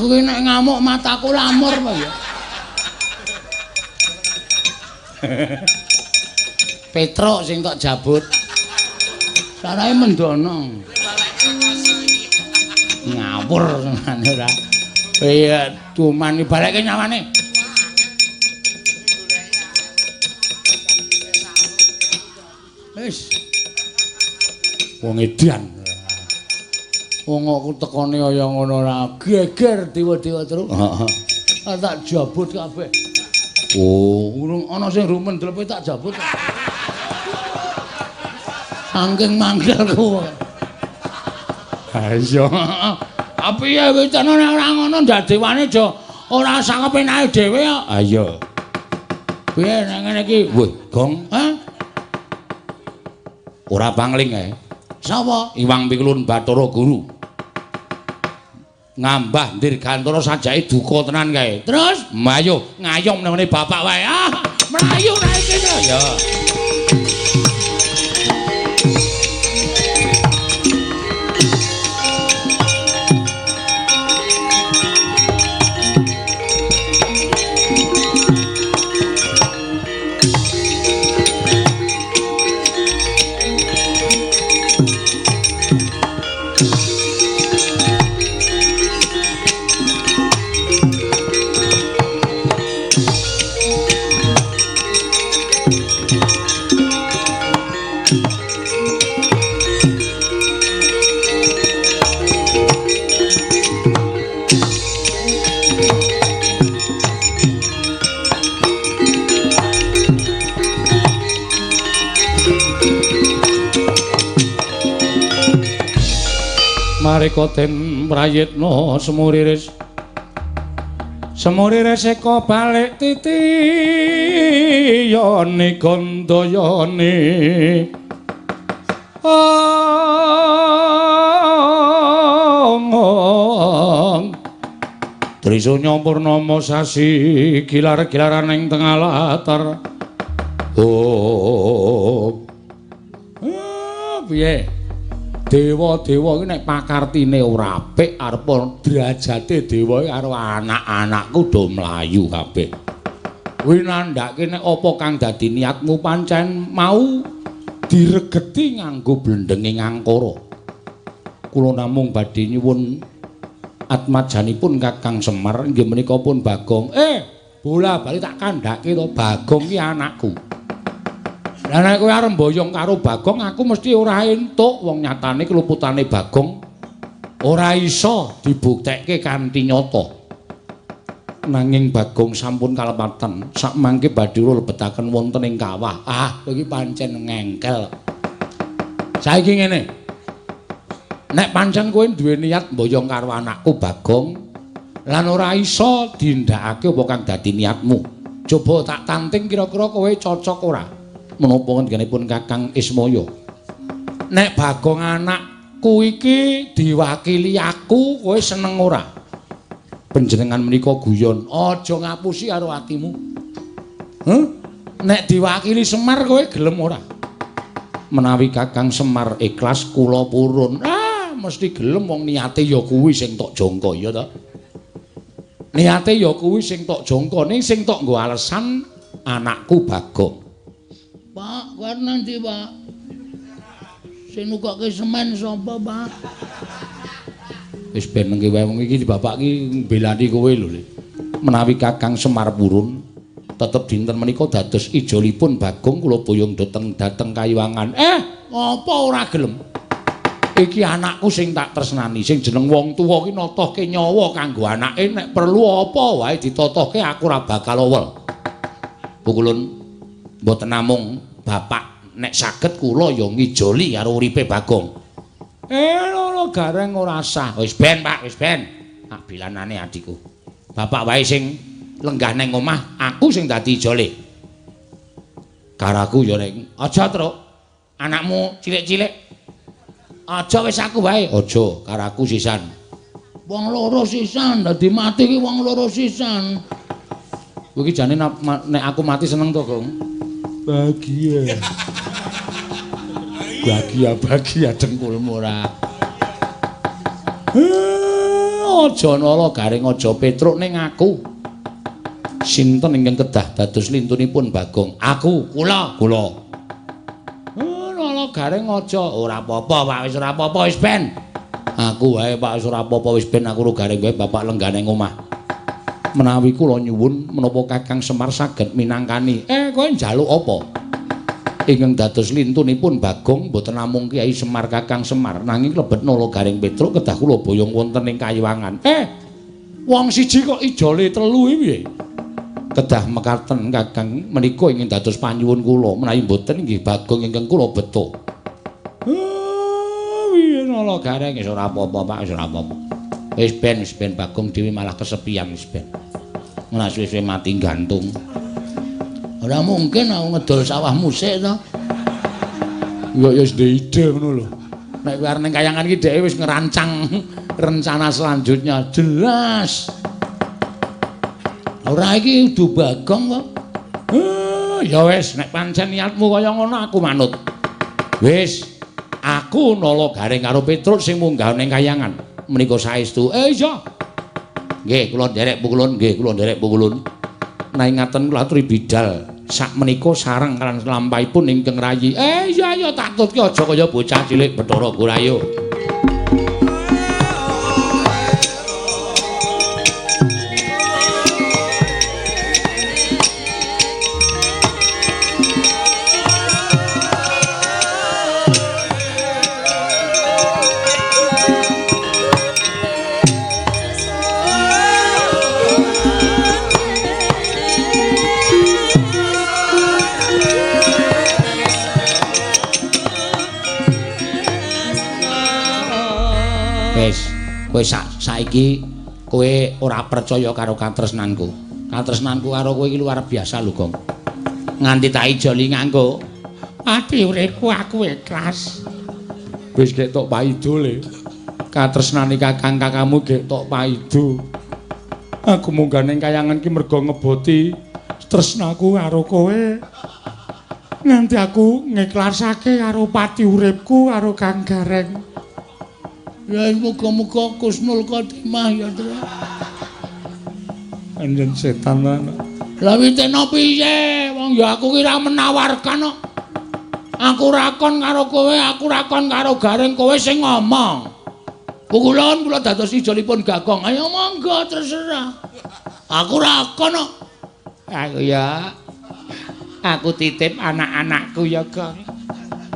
Aku ki nek ngamuk mataku lamur apa ya. Petruk sing tok jabut. Sarahe mendono. Ngawur senane ora. Iya, cuman balekke nyawane. Wis. Wong edan. Wong aku tekone kaya ngono ora geger dewa-dewa terus. Heeh. Tak jabut kabeh. Oh, urung ana sing rumen dlepe tak jabut. Saking mangkelku. Ha iya. Tapi ya wis nek ora ngono ndak dewane aja ora sangepenake dhewe kok. Ha iya. Piye nek ngene iki? Wih, Gong. Hah? Ora pangling ae. Sapa? Iwang Pikulun Bathara Guru. Ngambah Dirgantara sajake duka tenan kae. Terus mayo ngayom nang ngene bapak wae. Ah, mlayu nae kene. Ya. Marika den prayitna semuriris semuriris eka balik titiyane gandayane ong Trisunya purnama sasi gilar-gilaran ing tengah latar. Oh. Piye? Dewa-dewa iki nek pakartine ora apik arep derajate dewa iki karo anak-anakku do mlayu kabeh. Kuwi nandhake nek apa kang dadi niatmu pancen mau diregeti nganggo blendenge ngangkara. Kula namung badhe nyuwun atmajanipun Kakang Semar inggih menika pun Bagong. Bola bali tak kandhake to Bagong ki anakku. Lah nek kowe arep mboyong karo Bagong aku mesti ora entuk, wong nyatane keluputane Bagong ora iso dibuktekke kanthi nyata. Nanging Bagong sampun kalepatan sakmangke badhe lebetaken wonten ing kawah. Ah, kowe iki pancen ngengkel. Saiki ngene. Nek pancen kowe duwe niat mboyong karo anakku Bagong lan ora iso dindakake apa kang dadi niatmu. Coba tak tanting kira-kira kowe cocok ora? Menapa ngendikanipun Kakang Ismaya? Nek Bagong anakku iki diwakili aku, kowe seneng ora? Panjenengan menika guyon, aja ngapusi karo atimu. Huh? Nek diwakili Semar kowe gelem ora? Menawi Kakang Semar ikhlas kula purun. Ah, mesti gelem wong niate ya kuwi sing tok jangka ya ta. Niate ya kuwi sing tok jangka, ning sing tok nggo alesan anakku Bagong. Pak, kowe nanti, Pak. Sing nukokke semen sapa, Pak? Wis ben nengke wae wong iki bapak iki mbelani kowe lho, Le. Menawi Kakang Semar purun, tetep dinten menika dados ijolipun Bagong kula boyong dhateng Kayiwangan. Apa ora gelem? Iki anakku sing tak tresnani, sing jeneng wong tuwa ki notohke nyawa kanggo anake, nek perlu apa wae ditotohke aku ora bakal owel. Pukulun mboten namung bapak nek saged kula ya ngijoli karo uripe Bagong. Lho gareng ora sah. Wis ben, Pak, wis ben. Tak bilanane adikku. Bapak wae sing lenggah nang omah, aku sing dadi ijole. Karaku ya nek aja, Truk. Anakmu cilik-cilik. Aja wis aku wae. Aja, karaku sisan. Wong loro sisan, dadi mati ki wong loro sisan. Kowe iki jane nek aku mati seneng to, Gong? Bahagia. Bahagia-bahagia dengkulmu ora. Aja Nala Gareng aja Petruk ning aku. Sinten ingkang kedah dados lintunipun Bagong? Aku, kula, kula. Nala Gareng aja ora apa-apa, Pak, wis ora apa-apa wis ben. Aku wae Pak wis ora apa-apa wis ben aku ro Gareng wae bapak lenggane omah. Menawi kula nyuwun menapa Kakang Semar saged minangkani. Kowe njaluk apa? Ingkang dados lintunipun Bagong mboten namung Kyai Semar Kakang Semar nanging klebet Nala Gareng Petruk kedah kula boyong wonten ing kayiwangan. Wong siji kok ijole telu iki piye? Kedah mekaten Kakang menika ingkang dados panyuwun kula menawi mboten inggih Bagong ingkang kula beto. Piye Nala Gareng wis ora apa-apa Pak wis ora apa-apa. Wis ben Bagong dhewe malah kesepian wis ben. Ora suwe-suwe mati gantung. Ora mungkin aku ngedol sawah musik to. Ya ya wis ndek ide ngono lho. Nek kowe arep ning kayangan iki dheke wis ngerancang rencana selanjutnya jelas. Ora iki kudu Bagong kok. Ya wis nek pancen niatmu kaya ngono aku manut. Wis, aku Nala Gareng karo Petruk sing munggah ning kayangan. Menika saestu. Iya. Nggih, kula nderek pukulun, nggih kula nderek pukulun. Nanging ngaten kula aturi bidal sak menika sareng lan lampahipun ingkang rayi. Iya iya tak tutke aja kaya bocah cilik Bathara Gurayo. Kowe saiki kowe ora percaya karo katresnanku. Katresnanku karo kowe iki luar biasa lho, Gong. Nganti tak ijoli nganggo ati uripku aku ikhlas. Wis gek tok paido le. Katresnane kakang kakangmu gek tok paido. Aku munggah ning kayangan ki mergo ngeboti tresnaku karo kowe. Nganti aku ngikhlasake karo pati uripku karo Kang Gareng. Ya muga-muga kusnul khotimah ya, Tru. Anjen setan lan. Lah witena piye? Wong ya aku ki ra menawarkan kok. Aku ra kon karo kowe, aku ra kon karo Gareng, kowe sing ngomong. Pukulun kula dados ijolipun Bagong. Ayo monggo terserah. Aku ra kon kok. Aku ya. Aku titip anak-anakku ya, Gong.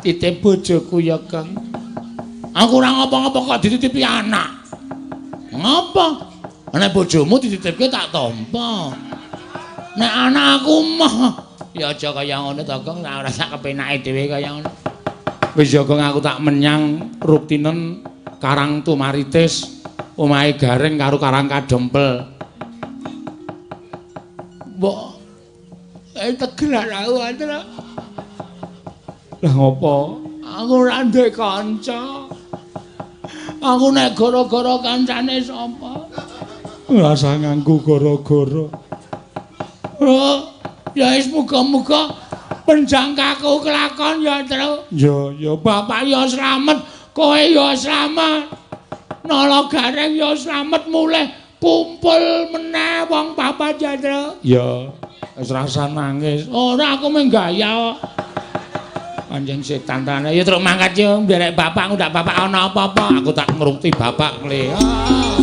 Titip bojoku ya, Gong. Aku ora ngapa-ngapa kok dititipi anak. Ngapa? Nek bojomu dititipke tak tampa. Nek anakku mah ya aja kaya ngono to, Gong, ora sak kepenake dhewe kaya ngono. Wis ya Gong aku tak menyang Ruktinen Karang Tumaritis, omahe Gareng karo Karang Kadempel. Mbok tegelan aku Andra. Lah ngopo? Aku ora duwe kanca. Aku nek gara-gara kancane sapa? Ora usah nganggo gara-gara. Oh, ya wis muga-muga penjangkaku kelakon ya, Tru. Ya, ya bapak ya slamet, kowe ya slamet. Nala Gareng ya slamet mulih kumpul meneh wong papat ya, Tru. Ya, wis rasa nangis. Ora aku mung gaya kok. Anjing setan tenan. Ya truk mangkat yo nderek bapak ngundak bapak ana apa-apa. Aku tak ngrungti bapak le. Ah.